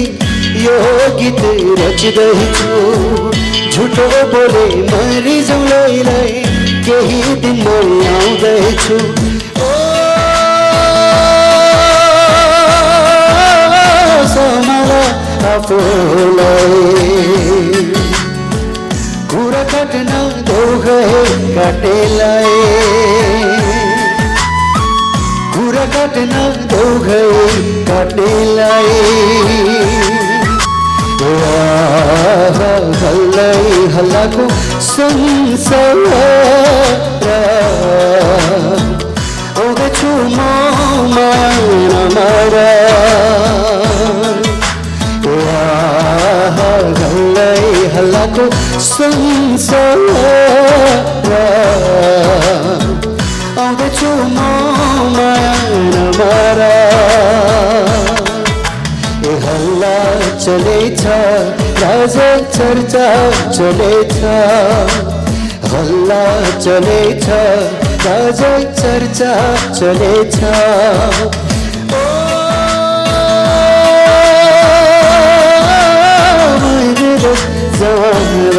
यो गीत रच्दैछु। झुटो बोले मरिजाउँलैलाई, केही दिन म आउँदैछु। ओ सम्हाल आफूलाई। कुरा काट्न देऊ है काट्नेलाई। कुरा काट्न देऊ है काट्नेलाई। आहा, हल्लै हल्लाको संसार। आउँदैछु म माया नमार। आहा, हल्लै हल्लाको संसार। आउँदैछु म माया नमार। ए हल्ला चलेछ, राजै चर्चा चलेछ। हल्ला चलेछ, राजै चर्चा चलेछ। ओ, मेरो जवान,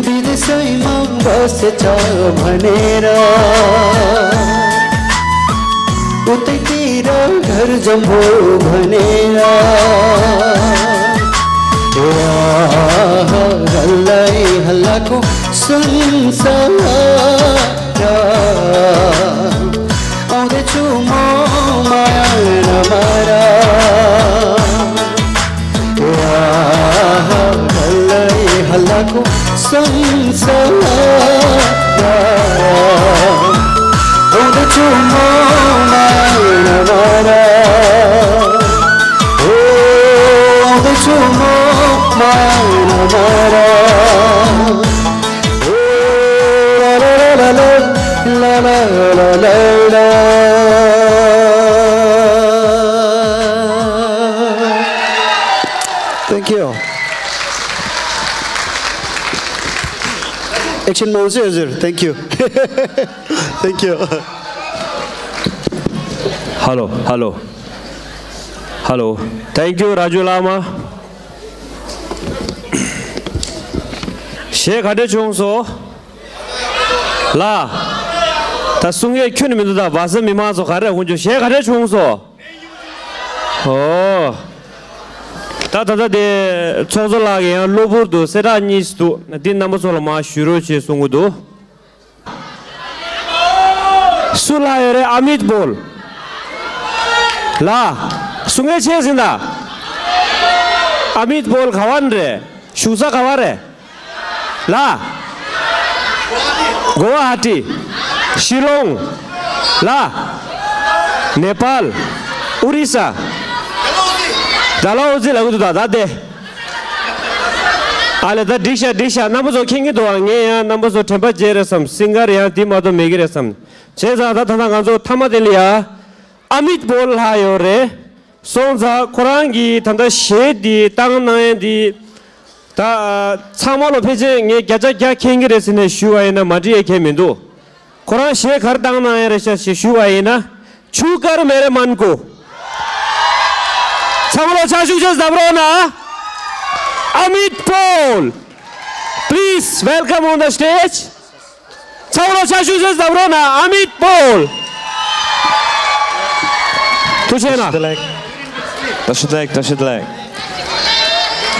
विदेशैमा बस्छ भनेर, उतैतिर घर जम्बो भनेर। ए आहा, हल्लै हल्लाको संसार। आउँदैछु म माया नमार। ए आहा, हल्लै हल्लाको संसार। आउँदैछु म माया नमार। ओ, आउँदैछु म माया नमार। ओ, ला, ला, ला, ला, ला, ला, ला, ला, ला। Thank you. Action moves, हजुर। Thank you. Thank you. Hello, hello. Hello. Thank you, Raju Lama. གཞས་ག་འདྲ་བྱུང་སོང་། ལ། ད་གསུང་མཁན་ཁྱོན་ནས་མི་འདུག་ད་བ་ཟ་མི་མང་ཚོ་ག་རེ་ཧུན་ཅོ་གཞས་ག་འདྲ་བྱུང་སོང་། ཨོ། ད་ད་ད་དེ་ཚོགས་གཙོ་ལགས་ཀྱི་ཡང་གློ་བུར་དུ་གསལ་བསྒྲགས་གཉིས་ཤིག་འདུག་འདི་རྣམ་པ་ཚོ་ལ་མར་ཞུ་རོགས་བྱེད་གསུང་གི་འདུག་སུ་ལ་ཡོད་རེད། ཨ་མིད་པོལ། ལ། གསུང་མཁན་ཆེ་ཟིན་ད། ཨ་མིད་པོལ་ག་བ་ནས་རེད། བཞུགས་ས་ག་བ་རེད། ལ། གོ་ཝ་ཧ་ཏི། ཤི་ལོང་། ལ། ནེ་པཱལ། ཨོ་རི་ས། ཌལ་ཧོ་ཟི་ལབ་གི་འདུག་ད་ད་དེ། ཨ་ལེ་ད་འགྲིག་ཤག་འགྲིག་ཤག་རྣམ་པ་ཚོ་མཁྱེན་གྱི་འདུག་ཨ། ངས་ཡང་རྣམ་པ་ཚོ་དྲན་པ་བརྗེད་རེད་བསམ། སིང་གར་ཡང་འདི་མ་གཏོགས་མེད་ཀྱི་རེད་བསམ། བྱས་ཙང་ད་ད་ལྟ་ང་ཚོ་མཐའ་མ་དེ་ལ་ཡ། ཨ་མིད་པོལ་ལྷག་ཡོད་རེད། སོང་ཙང་ཁོ་རང་གིས་ད་ལྟ་གཞས་འདི་བཏང་གནང་ཡས་འདི། ད་ཚང་མ་ལོ་ཕལ་ཆེར་ངས་བརྒྱ་ཆ་བརྒྱ་མཁྱེན་གྱི་རེད་ཟེར་ནས་ཞུ་བ་ཡིན་ན་མ་འགྲིག་ཡས་ཁྱད་མི་འདུག་ཁོ་རང་གཞས་ག་རེ་བཏང་གནང་ཡས་རེད་ཤག་ཞེས་ཞུ་བ་ཡིན་ན། ཆུ་དཀར་མེ་རེ་མན་ཀོ། ཚང་མ་ལོ་ཕྱག་ཤུགས་ཆེ་ཙམ་བརྒྱབ་རོགས་གནང་། ཨ་མིད་པོལ། Please welcome on the stage. ཚང་མ་ལོ་ཕྱག་ཤུགས་ཆེ་ཙམ་བརྒྱབ་རོགས་གནང་། ཨ་མིད་པོལ། ཐུགས་རྗེ་གནང་། Tashidek, Tashidek.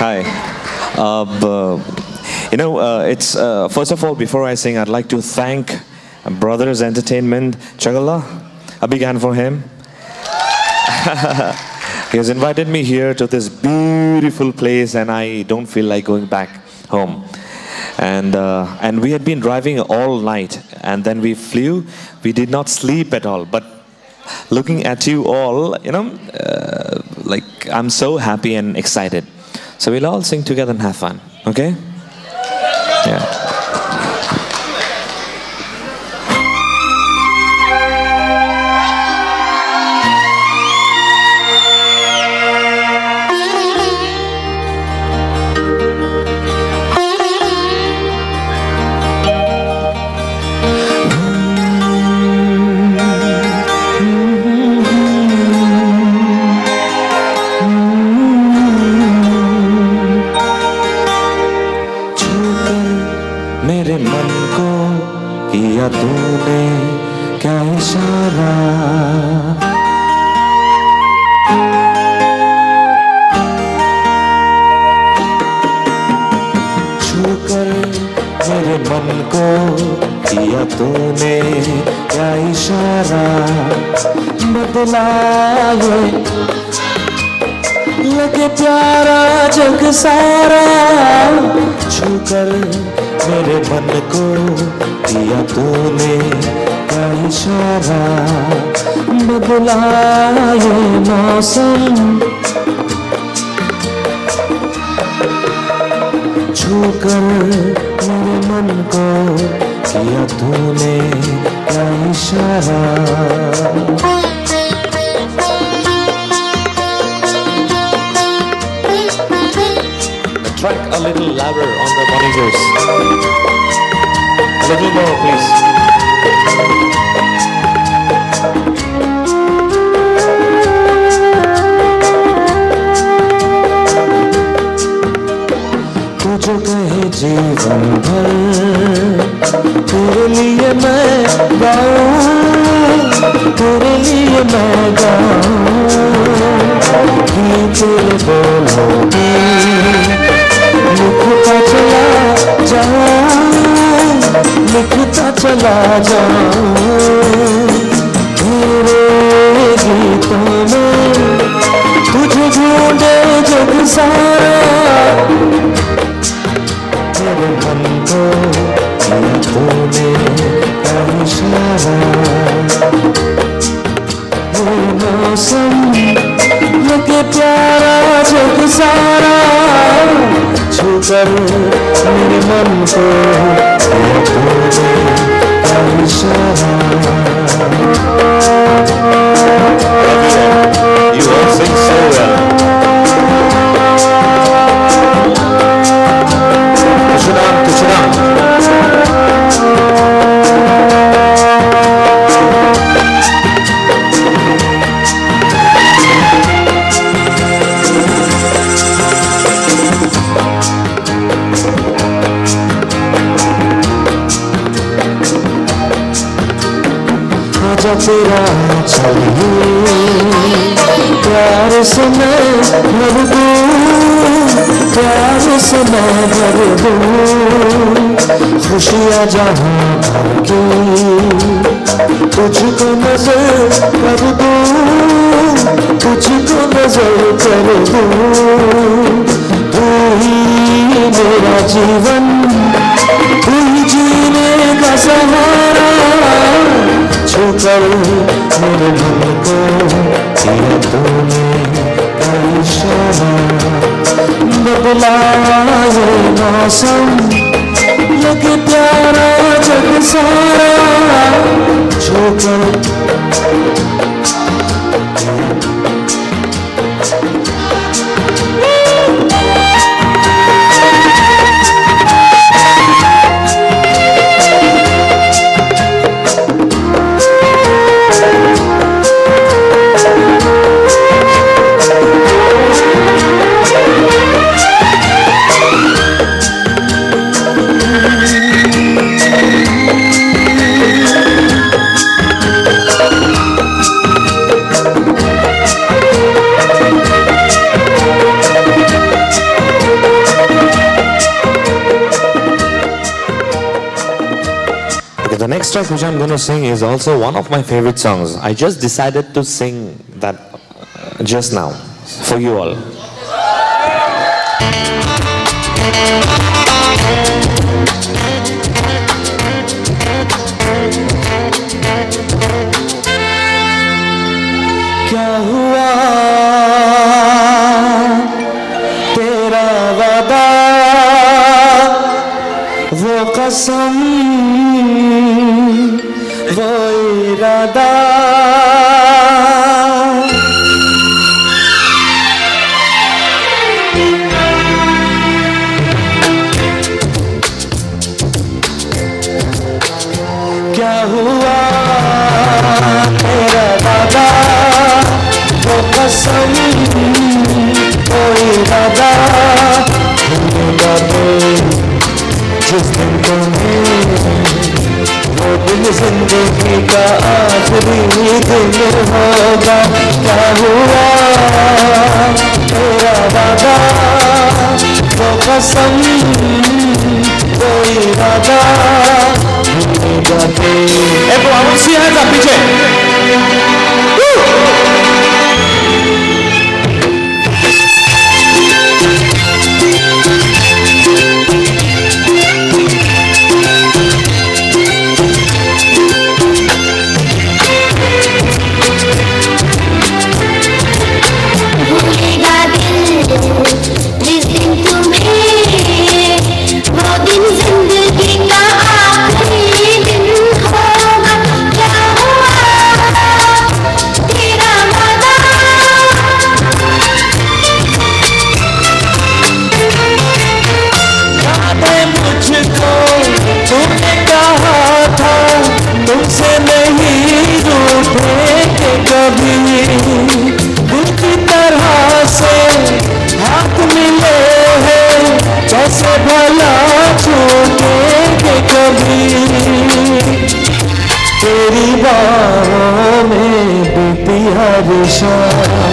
Hi. Uh, b- you know, uh, it's uh, first of all, before I sing, I'd like to thank Brothers Entertainment, Chagala. A big hand for him. He has invited me here to this beautiful place, and I don't feel like going back home. And uh, and we had been driving all night, and then we flew. We did not sleep at all. But looking at you all, you know, uh, like, I'm so happy and excited. So we'll all sing together and have fun. Okay? Yeah. किया तूने क्या इशारा। छू कर मेरे मन को किया तूने क्या इशारा। बदला ये लगे प्यारा जग सारा। छू कर मेरे मन को किया तूने क्या इशारा। बदला ये मौसम छू कर मेरे मन को किया तूने क्या इशारा। The track a little louder on the monitors. A little more, please. तू जो कहे जीवन भर, तेरे लिए मैं गाऊं, तेरे लिए मैं गाऊं। गीत तेरे बोलों पे लिखता चला जाऊं, लिखता चला जाऊं। तेरे गीतों में तुझे ढूंढे जग सारा। तेरे मन को किया तूने क्या इशारा। ये मौसम लगे प्यारा जग सारा। छू कर मेरे मन को किया तूने क्या इशारा। You all sing so well. Tushunam, tushunam. आजा तेरा चलिए, प्यार से मैं भर दूं, प्यार से मैं भर दूं, खुशियाँ जहाँ भर के तुझको नजर कर दूं, तुझको नजर कर दूं। तू ही मेरा जीवन, तू ही जीने का सहारा। छू कर मेरे मन को किया तूने क्या इशारा। बदला ये मौसम, लगे प्यारा जग सारा। छू कर Okay, the next track which I'm gonna sing is also one of my favorite songs. I just decided to sing that, uh, just now for you all. क्या हुआ तेरा वादा, वो कसम, वो इरादा। क्या हुआ तेरा वादा, वो कसम, वो इरादा। भूलूंगा मैं जिस दिन तुम्हें, वो का आखिरी दिन होगा, क्या हुआ तेरा वादा, वो कसम, वो इरादा, भूलेगा तू। Everyone, I want to see your hands up, पीछे। Woo! भूलेगा दिल जिस दिन तुम्हें, वो दिन जिंदगी का आखिरी दिन होगा। क्या हुआ तेरा वादा? याद है मुझको, तूने कहा था, तुमसे नहीं रूठेंगे कभी। दिल की तरह से हाथ मिले हैं, कैसे भला छूटेंगे कभी। तेरी बाहों में बीती हर शाम,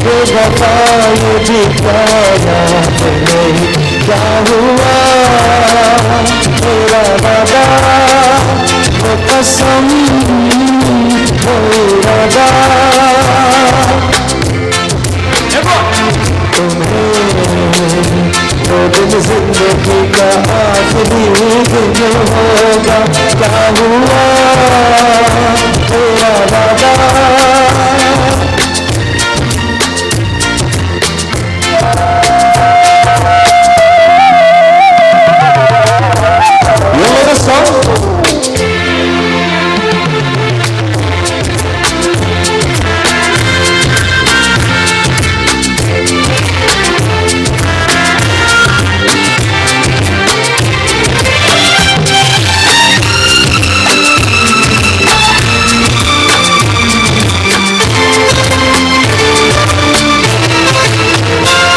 बेवफा, ये भी क्या याद नहीं, क्या हुआ तेरा वादा, वो कसम, वो इरादा। तुम्हें वो दिन जिंदगी का आखिरी दिन होगा, क्या हुआ तेरा वादा? You know the song?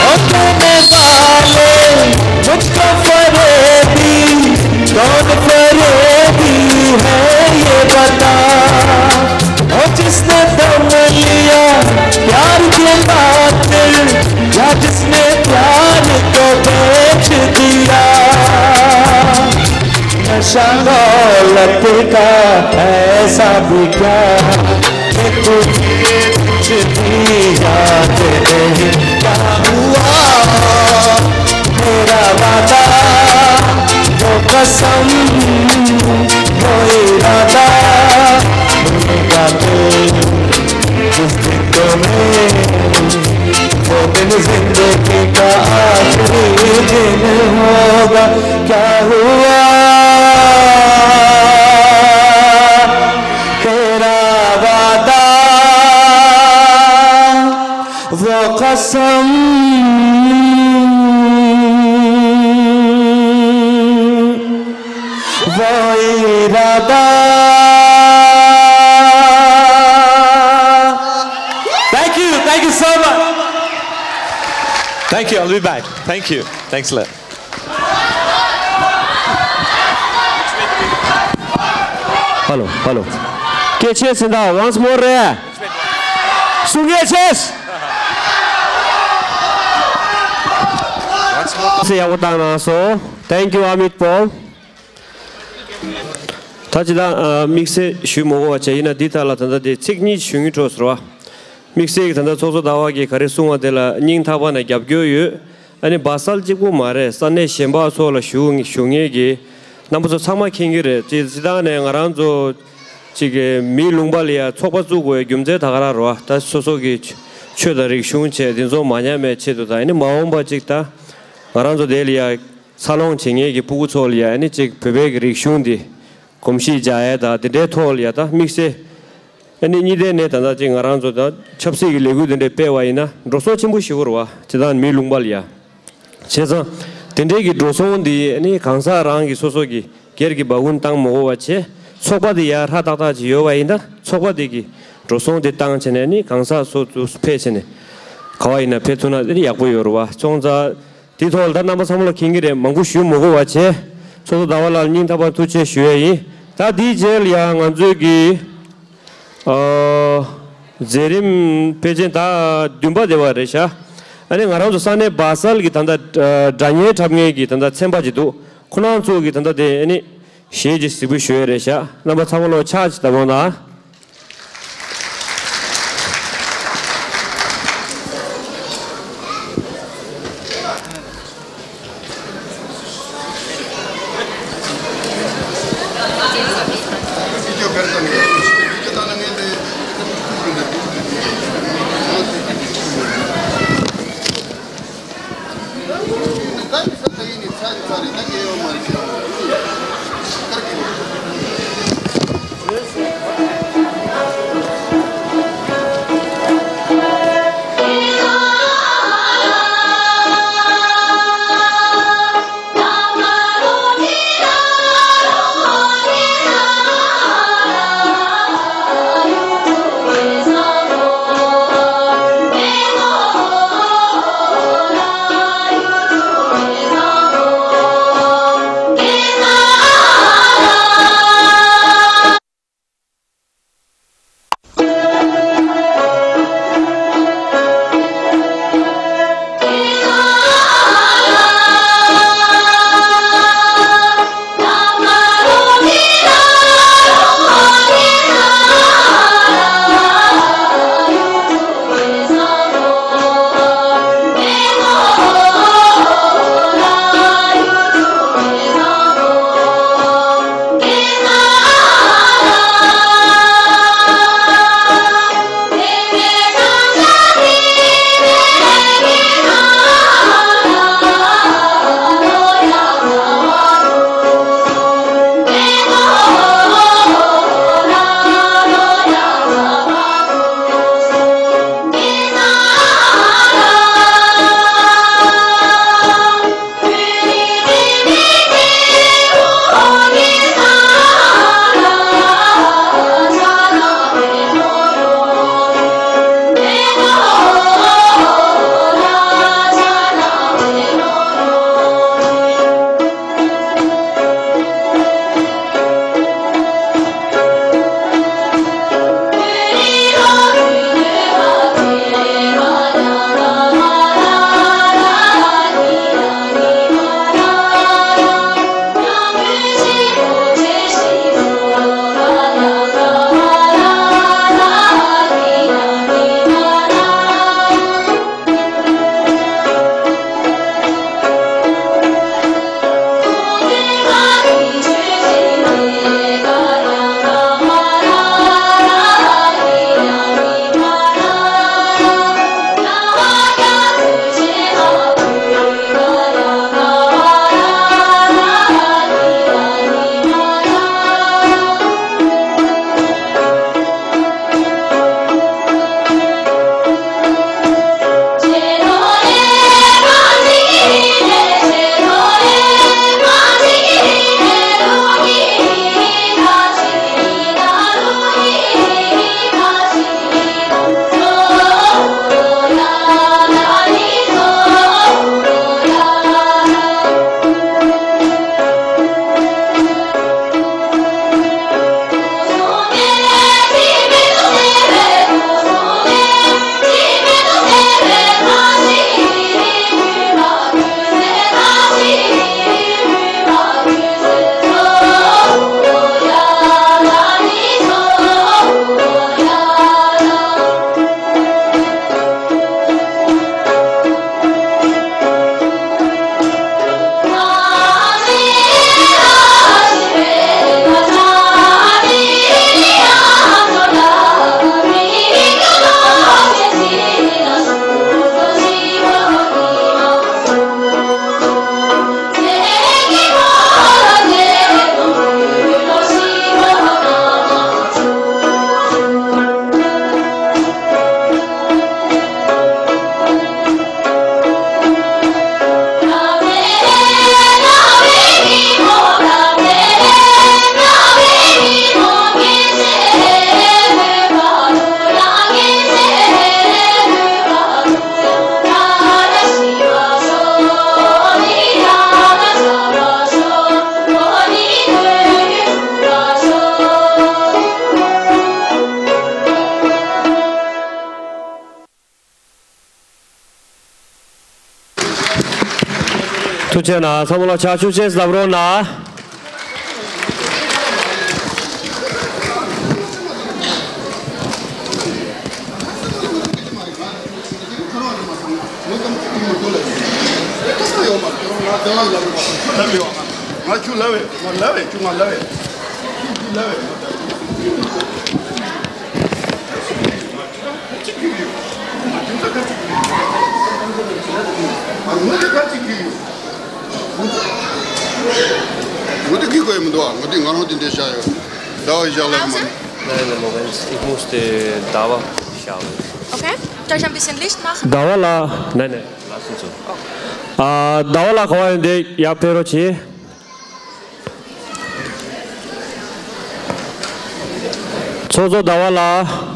ओ कहने वाले मुझको फरेबी, कौन फरेबी है ये बता। ओ जिसने दम लिया प्यार के खातिर, या जिसने प्यार को बेच दिया। नशा दौलत का ऐसा भी क्या, कि तुझे कुछ भी याद नहीं। क्या हुआ तेरा वादा, वो कसम, वो इरादा, भूलेगा तू जिस दिन तुम्हें, वो दिन जिंदगी का आखिरी दिन होगा। क्या हुआ तेरा वादा, वो कसम, वो इरादा। Thank you, thank you so much. Thank you, I'll be back. Thank you. Thanks a lot. Hello, hello. སྐད་ཆ་ཟིན་ད་once more རེད། གསུང་སྐད་ཆེ། སེ་ཡག་པོ་བཏང་གནང་སོང་། Thank you, Amit Paul. ད་ཅི་ད་དམིགས་བསལ་ཞུ་མ་དགོས་པ་བྱས། ཡིན་ན་འདི་ཐད་ལ་ད་ལྟ་དེ་ཚིག་གཉིས་ཞུ་སྙིང་བྲོ་ཟེར་བ། དམིགས་བསལ་གྱི་ད་ལྟ་ཚོགས་གཙོ་ཟླ་བ་གིས་ག་རེ་གསུངས་པ་དེ་ལ་སྙིང་ཐག་པ་ནས་རྒྱབ་སྐྱོར་ཡོད། ཨ་ནི་སྦ་སལ་གཅིག་པུ་མ་རེད། ས་གནས་གཞན་པ་ཚོ་ལ་ཞུ་ཞུ་མཁན་གྱི་རྣམ་པ་ཚོ་ཚང་མ་མཁྱེན་གྱི་རེད། སྤྱི་སྤྱི་བཏང་ནས་ང་རང་ཚོ་ཅིག་གི་མིའི་ལུང་པ་ལ་ཡ་ཚོགས་པ་བཙུགས་དགོས་རྒྱུ་མཚན་ད་ག་རང་རེད་བ། ད་སོ་སོ་གི་ཆོས་དང་རིག་གཞུང་བྱས་དེ་ཚོ་མ་ཉམས་པའི་ཆེད་དུ་དང་། ཨ་ནི་མ་འོངས་པ་ཅིག་ད་ང་རང་ཚོ་དེ་ལ་ཡ་འཚར་ལོངས་བྱེད་མཁན་གྱི་ཕྲུ་གུ་ཚོ་ལ་ཡ་ཨ་ནི་ཅིག་བོད་པའི་གི་རིག་གཞུང་འདི་གོམས་གཤིས་འཇགས་ཡས་དང་དེ་འདྲའི་ཐོག་ལ་ཡ་ད་དམིགས་བསལ། ཨ་ནི་གཉིས་ལྡན་ནས་ད་ལྟ་ཅིག་ང་རང་ཚོ་ད་ཆབ་སྲིད་ཀྱི་ལས་འགུལ་དེ་འདྲ་སྤེལ་བ་ཡིན་ན་འགྲོ་སོང་ཆེན་པོ་ཞིག་འོར་བ་ཇི་ལྟར་མིའི་ལུང་པ་ལ་ཡ། བྱས་ཙང་དེ་འདྲའི་གི་འགྲོ་སོང་འདི་ཨ་ནི་གང་ཟག་རང་གི་སོ་སོ་གི་སྒེར་གྱི་སྦ་ཁུང་བཏང་མ་དགོས་པ་བྱས། ཚོགས་པ་དེ་ཡ་ཧྲ་ཏག་ཏག་ཅིག་ཡོད་པ་ཡིན་ན་ཚོགས་པ་དེ་གི་འགྲོ་སོང་དེ་བཏང་བྱས་ནས་ཨ་ནི་གང་ཟག་སོ་སོ་ཕེབས་བྱས་ནས་ག་བ་ཡིན་ན་ཕེབས་ཐུབ་ན་ཨ་ནི་ཡག་པོ་ཡོད་རེད་བ། སོང་ཙང་། དེའི་ཐོག་ལ་ད་རྣམ་པ་ཚང་མ་ལ་མཁྱེན་གྱི་རེད། མང་པོ་ཞུ་མི་དགོས་པ་བྱས། ཚོགས་གཙོ་ཟླ་བ་ལགས་ལ་སྙིང་ཐག་པ་ཐུགས་རྗེ་ཆེ་ཞུ་ཡས་ཡིན། ད་དེའི་རྗེས་ལ་ཡང་ང་ཚོའི་གི་ ཨ། མཛད་རིམ་ཕལ་ཆེར་ཟླ་བདུན་པ་དེ་བ་རེད་ཤག་ཨ་ནི་ང་རང་ཚོ་ས་གནས་སྦ་སལ་གྱི་ད་ལྟ་སྒྲ་སྙན་འཁྲབ་མཁན་གྱི་ད་ལྟ་ཚན་པ་ཅིག་འདུག་ཁོ་རང་ཚོ་གི་ད་ལྟ་དེ་ཨ་ནི་གཞས་ཅིག་གཟིགས་འབུལ་ཞུ་ཡས་རེད་ཤག་རྣམ་པ་ཚང་མ་ལོ་ཕྱག་ཅིག་བརྡབ་རོགས་གནང་། ཐུགས་རྗེ་གནང་། ཚང་མ་ལ་ཕྱག་ཤུགས་ཆེ་བརྡབ་རོགས་གནང་། ངོ་དེ་གི་གོ་ཡི་མི་འདུག་ཨ། ངོ་དེ་ང་རང་དེ་འདྲས་བཞག་ཡོད། ཟླ་བ་ཡི་བཞག་ལ་མ། Nein, nein, Moment. Ich musste Dauer schauen. Okay, darf ich ein bisschen Licht machen? ཟླ་བ་ལགས། Nein, nein, lassen Sie. ཨ། ཟླ་བ་ལགས་ག་པར་ཡོད་འདི་ཡར་ཕེབས་རོགས་གྱིས། ཚོགས་གཙོ་ཟླ་བ་ལགས།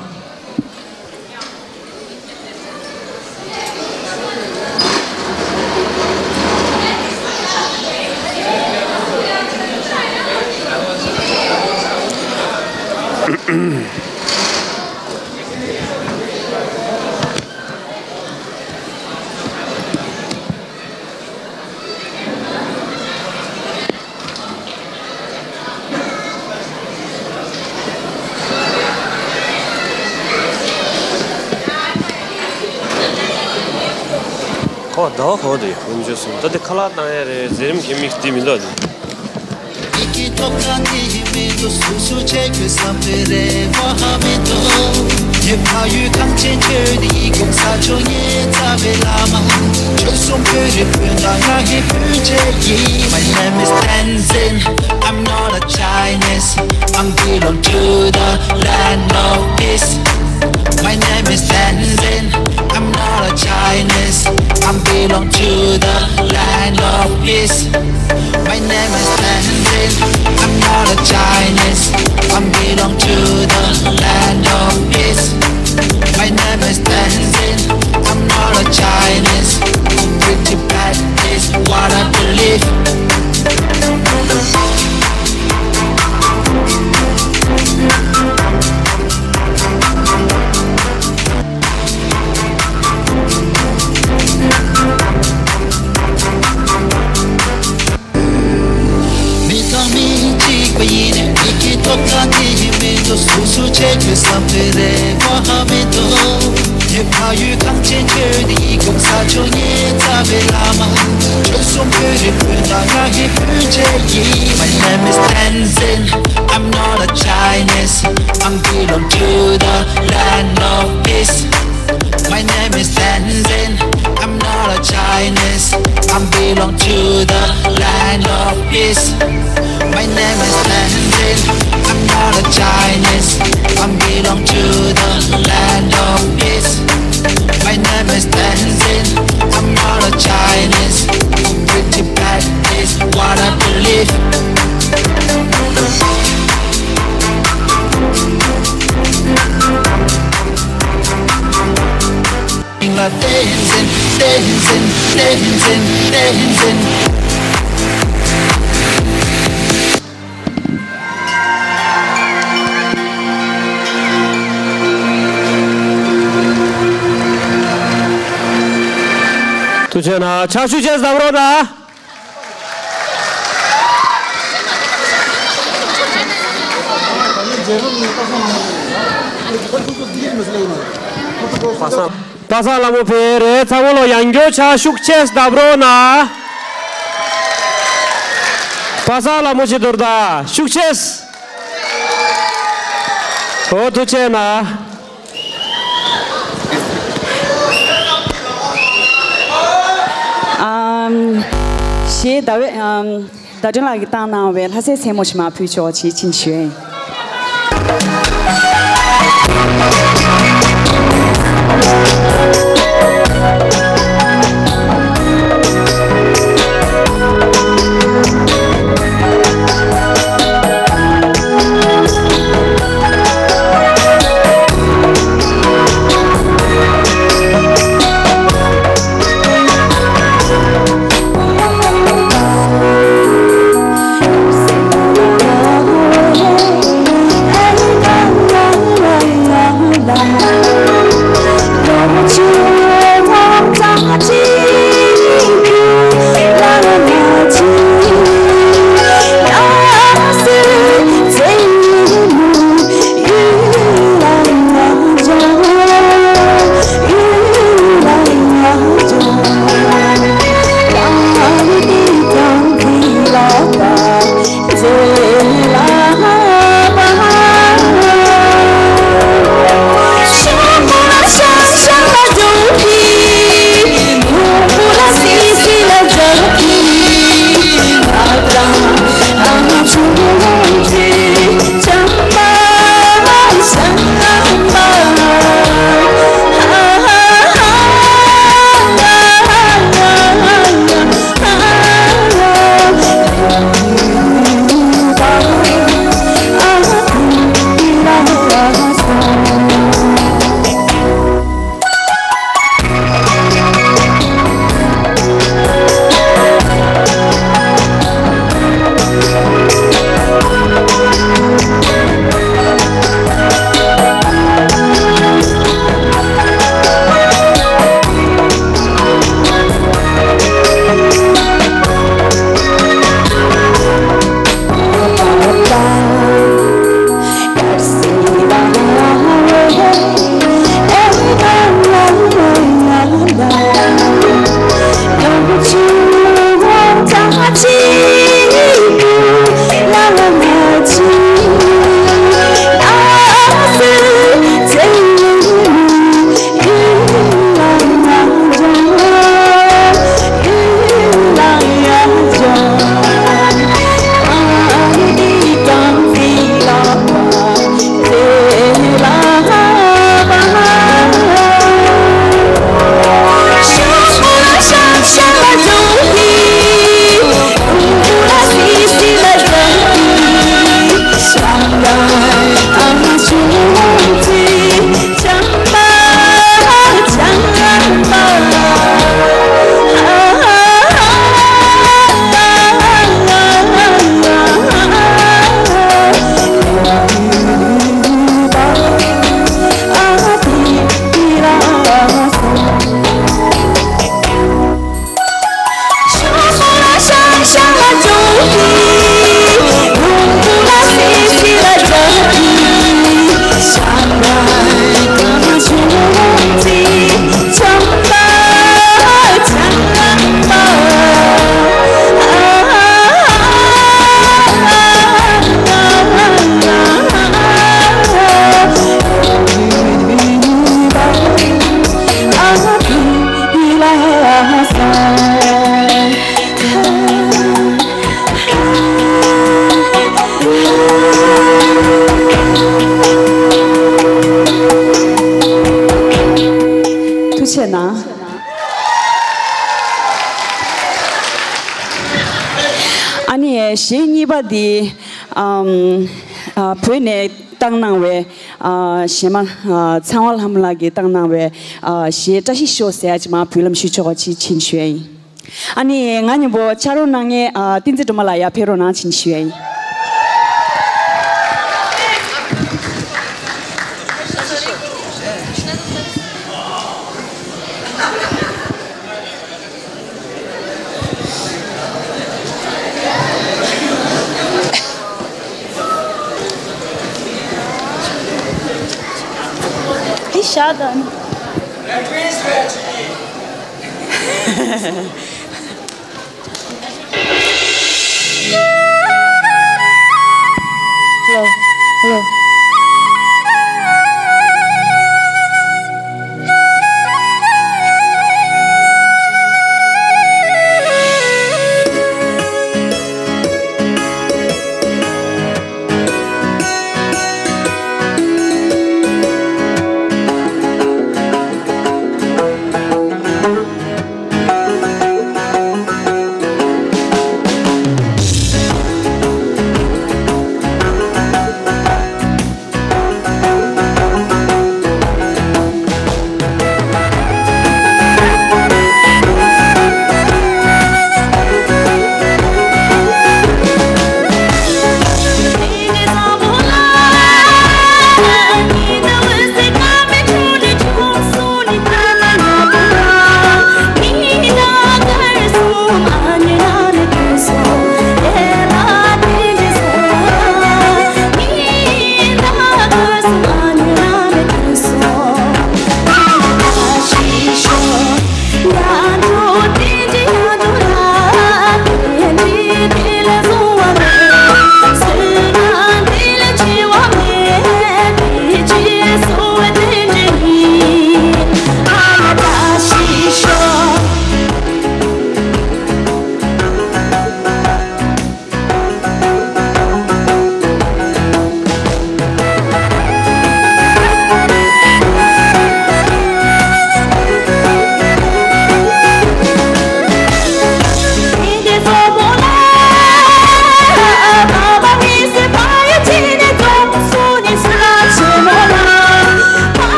ཁོ་ཟླ་བ་ཁོ་དེ་དཀོན་མཆོག་གསུམ། ད་དེ་ཁ་ལག་བཏང་ཡ་རེད། མཛད་རིམ་གྱི་དམིགས་དེ་མི་འདུག་དེ། ཡི་གེ་ཐོབ་ཐང་དེ་ཡི་མི་འདུག་སུ་སུ་ཆེ་གི་བསམ་པའི་རེ་བ་ཧ་མི་འདུག་ངའི་ཕ་ཡུལ་གངས་ཅན་ཆོས་འདི་ཡི་གོང་ས་མཆོག་ངའི་རྩ་བའི་བླ་མ། ཆོལ་གསུམ་བོད་རིགས་སྤུན་ཟླ་ང་ཡི་སྤུན་མཆེད་ཡིན། My name is Tenzin. I'm not a Chinese. I'm belong to the land of peace. My name is Tenzin. I'm not a Chinese. I'm belong to the land of peace. My name is Tenzin. I'm not a Chinese. I'm belong to the land of peace. My name is Tenzin. I'm not a Chinese. Pretty bad is what I believe. མི་དང་མི་གཅིག་པ་ཡིན། མི་གི་ཐོབ་ཐང་དེ་ཡིན་མི་འདུག་སུ་སུ་ཆེ་གི་བསམ་པའི་རེ་བ་ཧ་མི་འདུག་ངའི་ཕ་ཡུལ་གངས་ཅན་ཆོས་འདི་ཡི་གོང་ས་མཆོག་ངའི་རྩ་བའི་བླ་མ། ཆོལ་གསུམ་བོད་རིགས་སྤུན་ཟླ་ང་ཡི་སྤུན་མཆེད་ཡིན། My name is Tenzin. I'm not a Chinese. I'm belong to the land of peace. My name is Tenzin. I'm not a Chinese. I'm belong to the land of peace. My name is Tenzin. I'm not a Chinese. I'm belong to the land of peace. My name is Tenzin. I'm not a Chinese. Pretty bad is what I believe. Tenzin, Tenzin, Tenzin, Tenzin. ཐུགས་རྗེ་གནང་། ཕྱག་ཤུགས་ཆེ་བརྡབ་རོགས་གནང་། པ་སངས། པ་སངས་ལྷ་མོ་ཕེབས་རེད། ཚང་མ་ལོ་ཡང་བསྐྱར་ཕྱག་ཤུགས་ཆེ་བརྡབ་རོགས་གནང་། པ་སངས་ལྷ་མོ་ཆེ་དོར་ད་ཤུགས་ཆེ། ཨོ་ཐུགས་རྗེ་གནང་། ཨམ། ཞེས་ཟླ་བའི་ཨམ། ཟླ་སྒྲོན་ལགས་ཀྱིས་བཏང་གནང་བའི་ལྷ་སའི་མཚན་མོ་ཞིག་མར་ཕུལ་ཆོག་ཅེས་འཆར་ཞུ་ཡ་ཡིན། གཞས་གཉིས་པ་འདི་ཨམ་ཨ་བོད་ནས་བཏང་གནང་བའི་ཨ་གཞས་མ་ཨ་ཚངས་དབང་ལྷ་མོ་ལགས་ཀྱིས་བཏང་གནང་བའི་ཨ་གཞས་བཀྲ་ཤིས་ཤོག་ཟེར་ཡ་ཅིག་མར་འབུལ་ལམ་ཞུ་ཆོག་པ་ཅིག་བྱིན་ཞུ་ཡ་ཡིན། ཨ་ནི་ང་མཉམ་པོ་ཕྱག་རོགས་གནང་མཁན་ཨ་བསྟན་འཛིན་སྒྲོལ་མ་ལགས་ཡར་ཕེབས་རོགས་གནང་བྱིན་ཞུ་ཡ་ཡིན། འདི་བཞག་དང་། Hello, hello.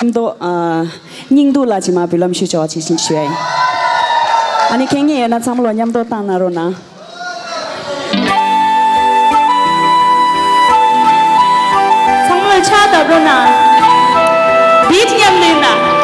མཉམ་དུ་ཨ། སྙིང་སྡུག་ལ་ཇི་མ་འབུལ་ལམ་ཞུ་ཆོག་ཅེས་ཞུ་ཡ་ཡིན། ཨ་ནི་མཁྱེན་མཁན་ཡོད་ན་ཚང་མ་ལོ་མཉམ་དུ་བཏང་གནང་རོགས་གནང་། ཚང་མ་ལ་ཕྱག་བརྡབ་རོགས་གནང་། བིཊ་མཉམ་ལེན་གནང་།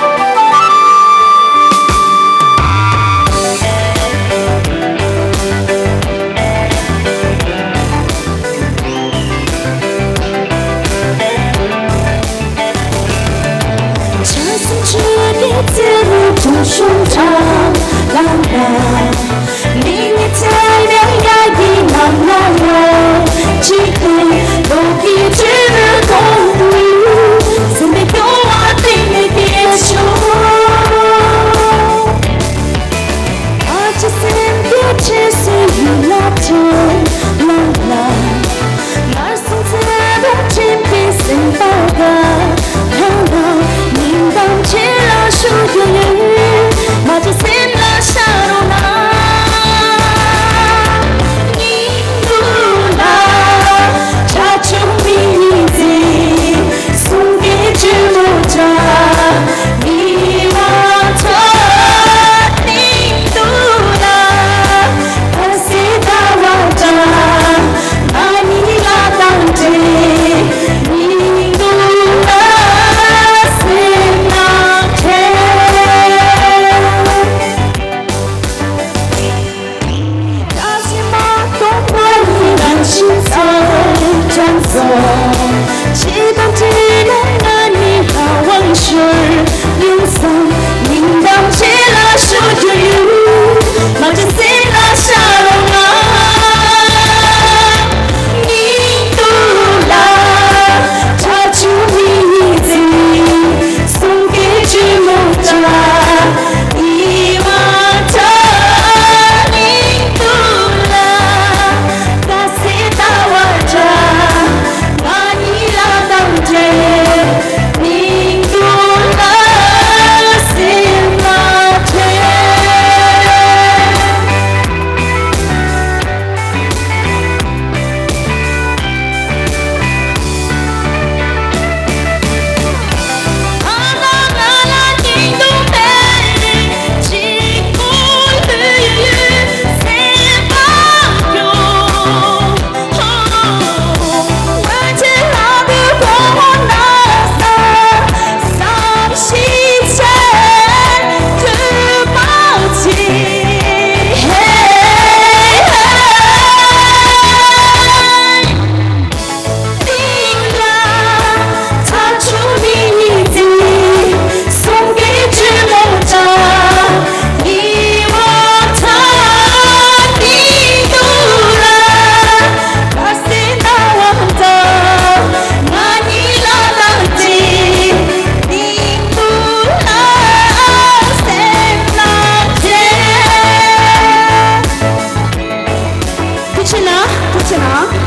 ཐུགས་རྗེ་གནང་། ཐུགས་རྗེ་གནང་།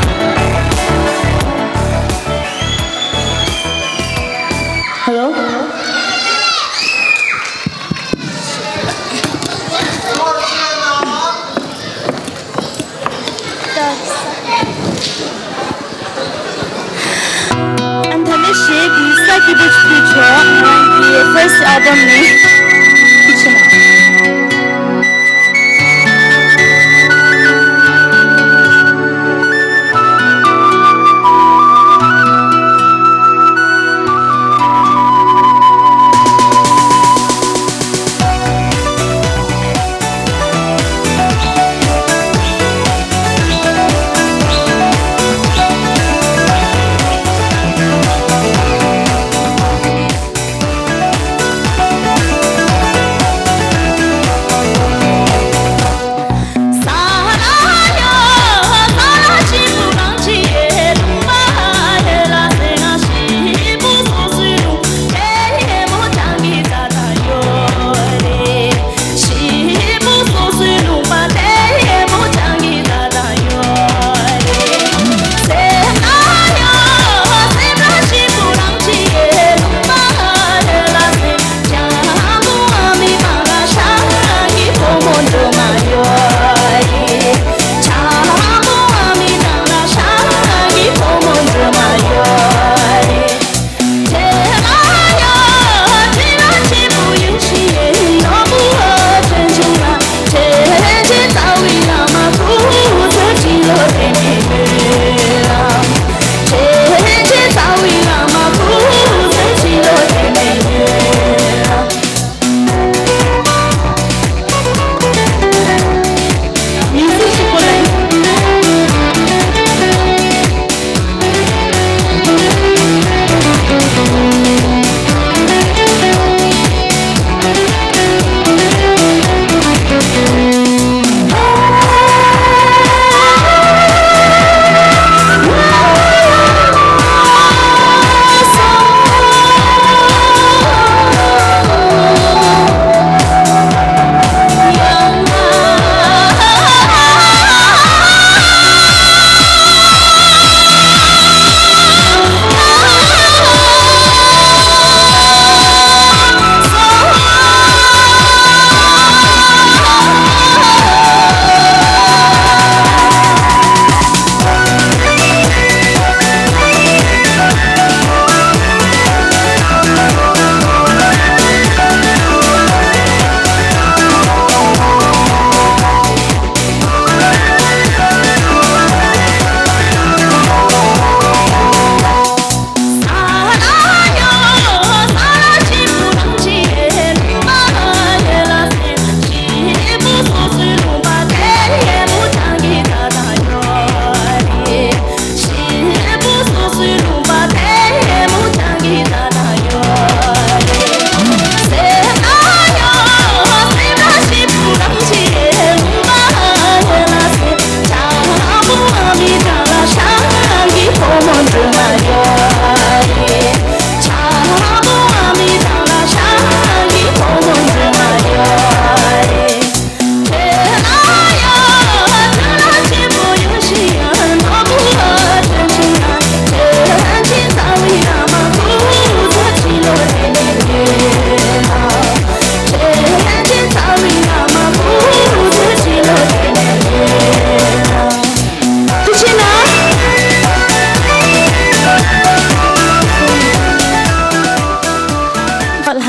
Hello. ཨ་ནི་ད་ནི་གཞས་འདི་ས་ཀི་བེ་ཆུ་ཕུལ་ཆོག་ང་རང་གི་first album ནི། ཐུགས་རྗེ་གནང་།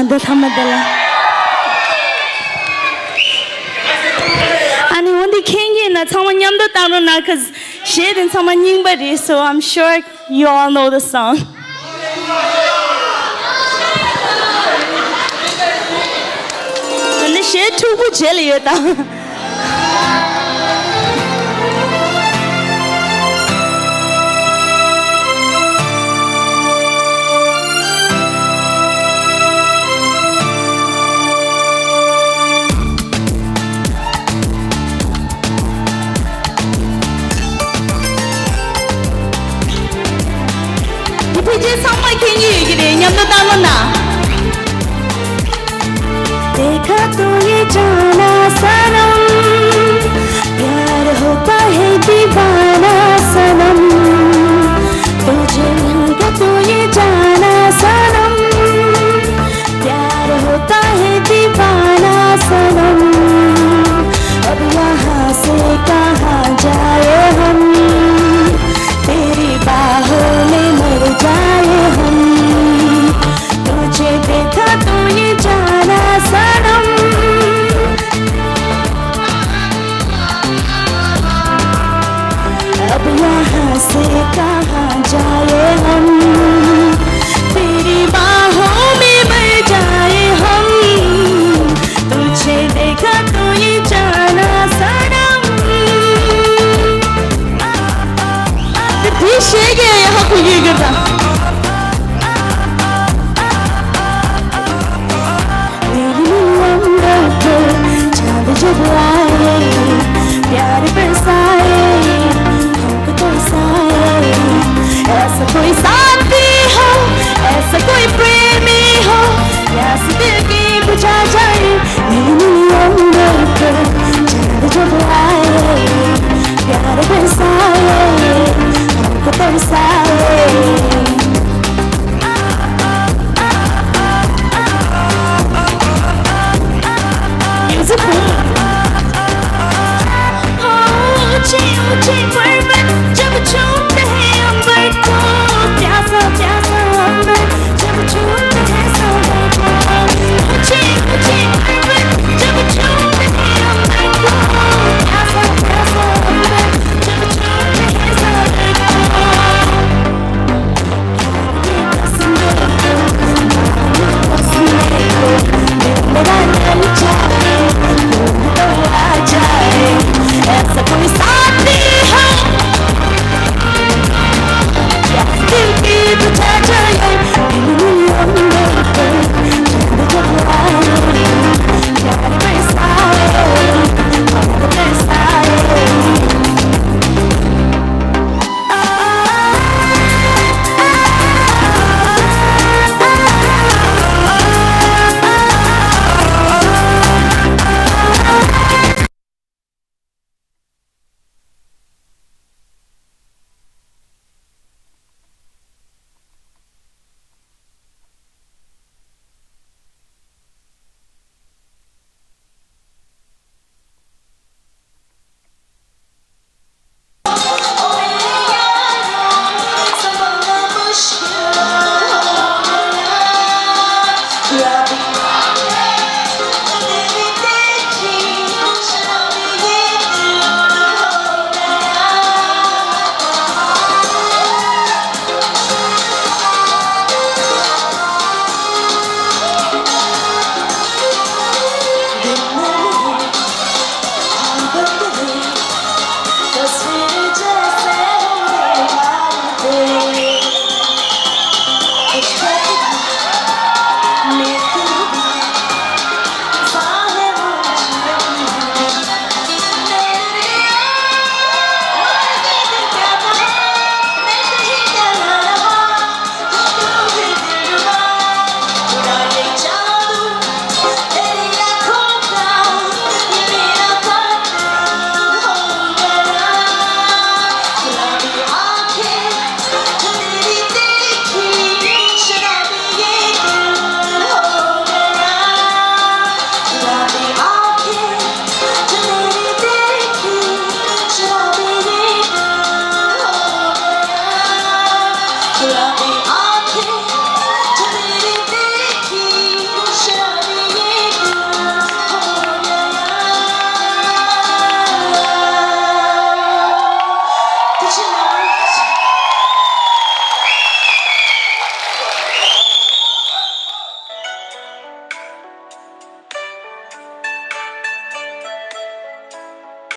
འདི་ལྷ་མ་འདི་ལ། ཨ་ནི་འོན་ཏེ་མཁྱེན་གྱི་ཡིན་ན་ཚང་མ་མཉམ་དུ་བཏང་རོགས་གནང་། གཞས་དེ་ཚང་མ་རྙིང་པ་རེད། So I'm sure you all know the song. འདི་གཞས་འཁྲུག་པོ་རྗེས་ལ་ཡོད་དང་། དེ་ཕལ་ཆེར་ཚང་མ་མཁྱེན་གྱི་ཡོད་ཀྱི་རེད། མཉམ་དུ་བཏང་རོགས་གནང་།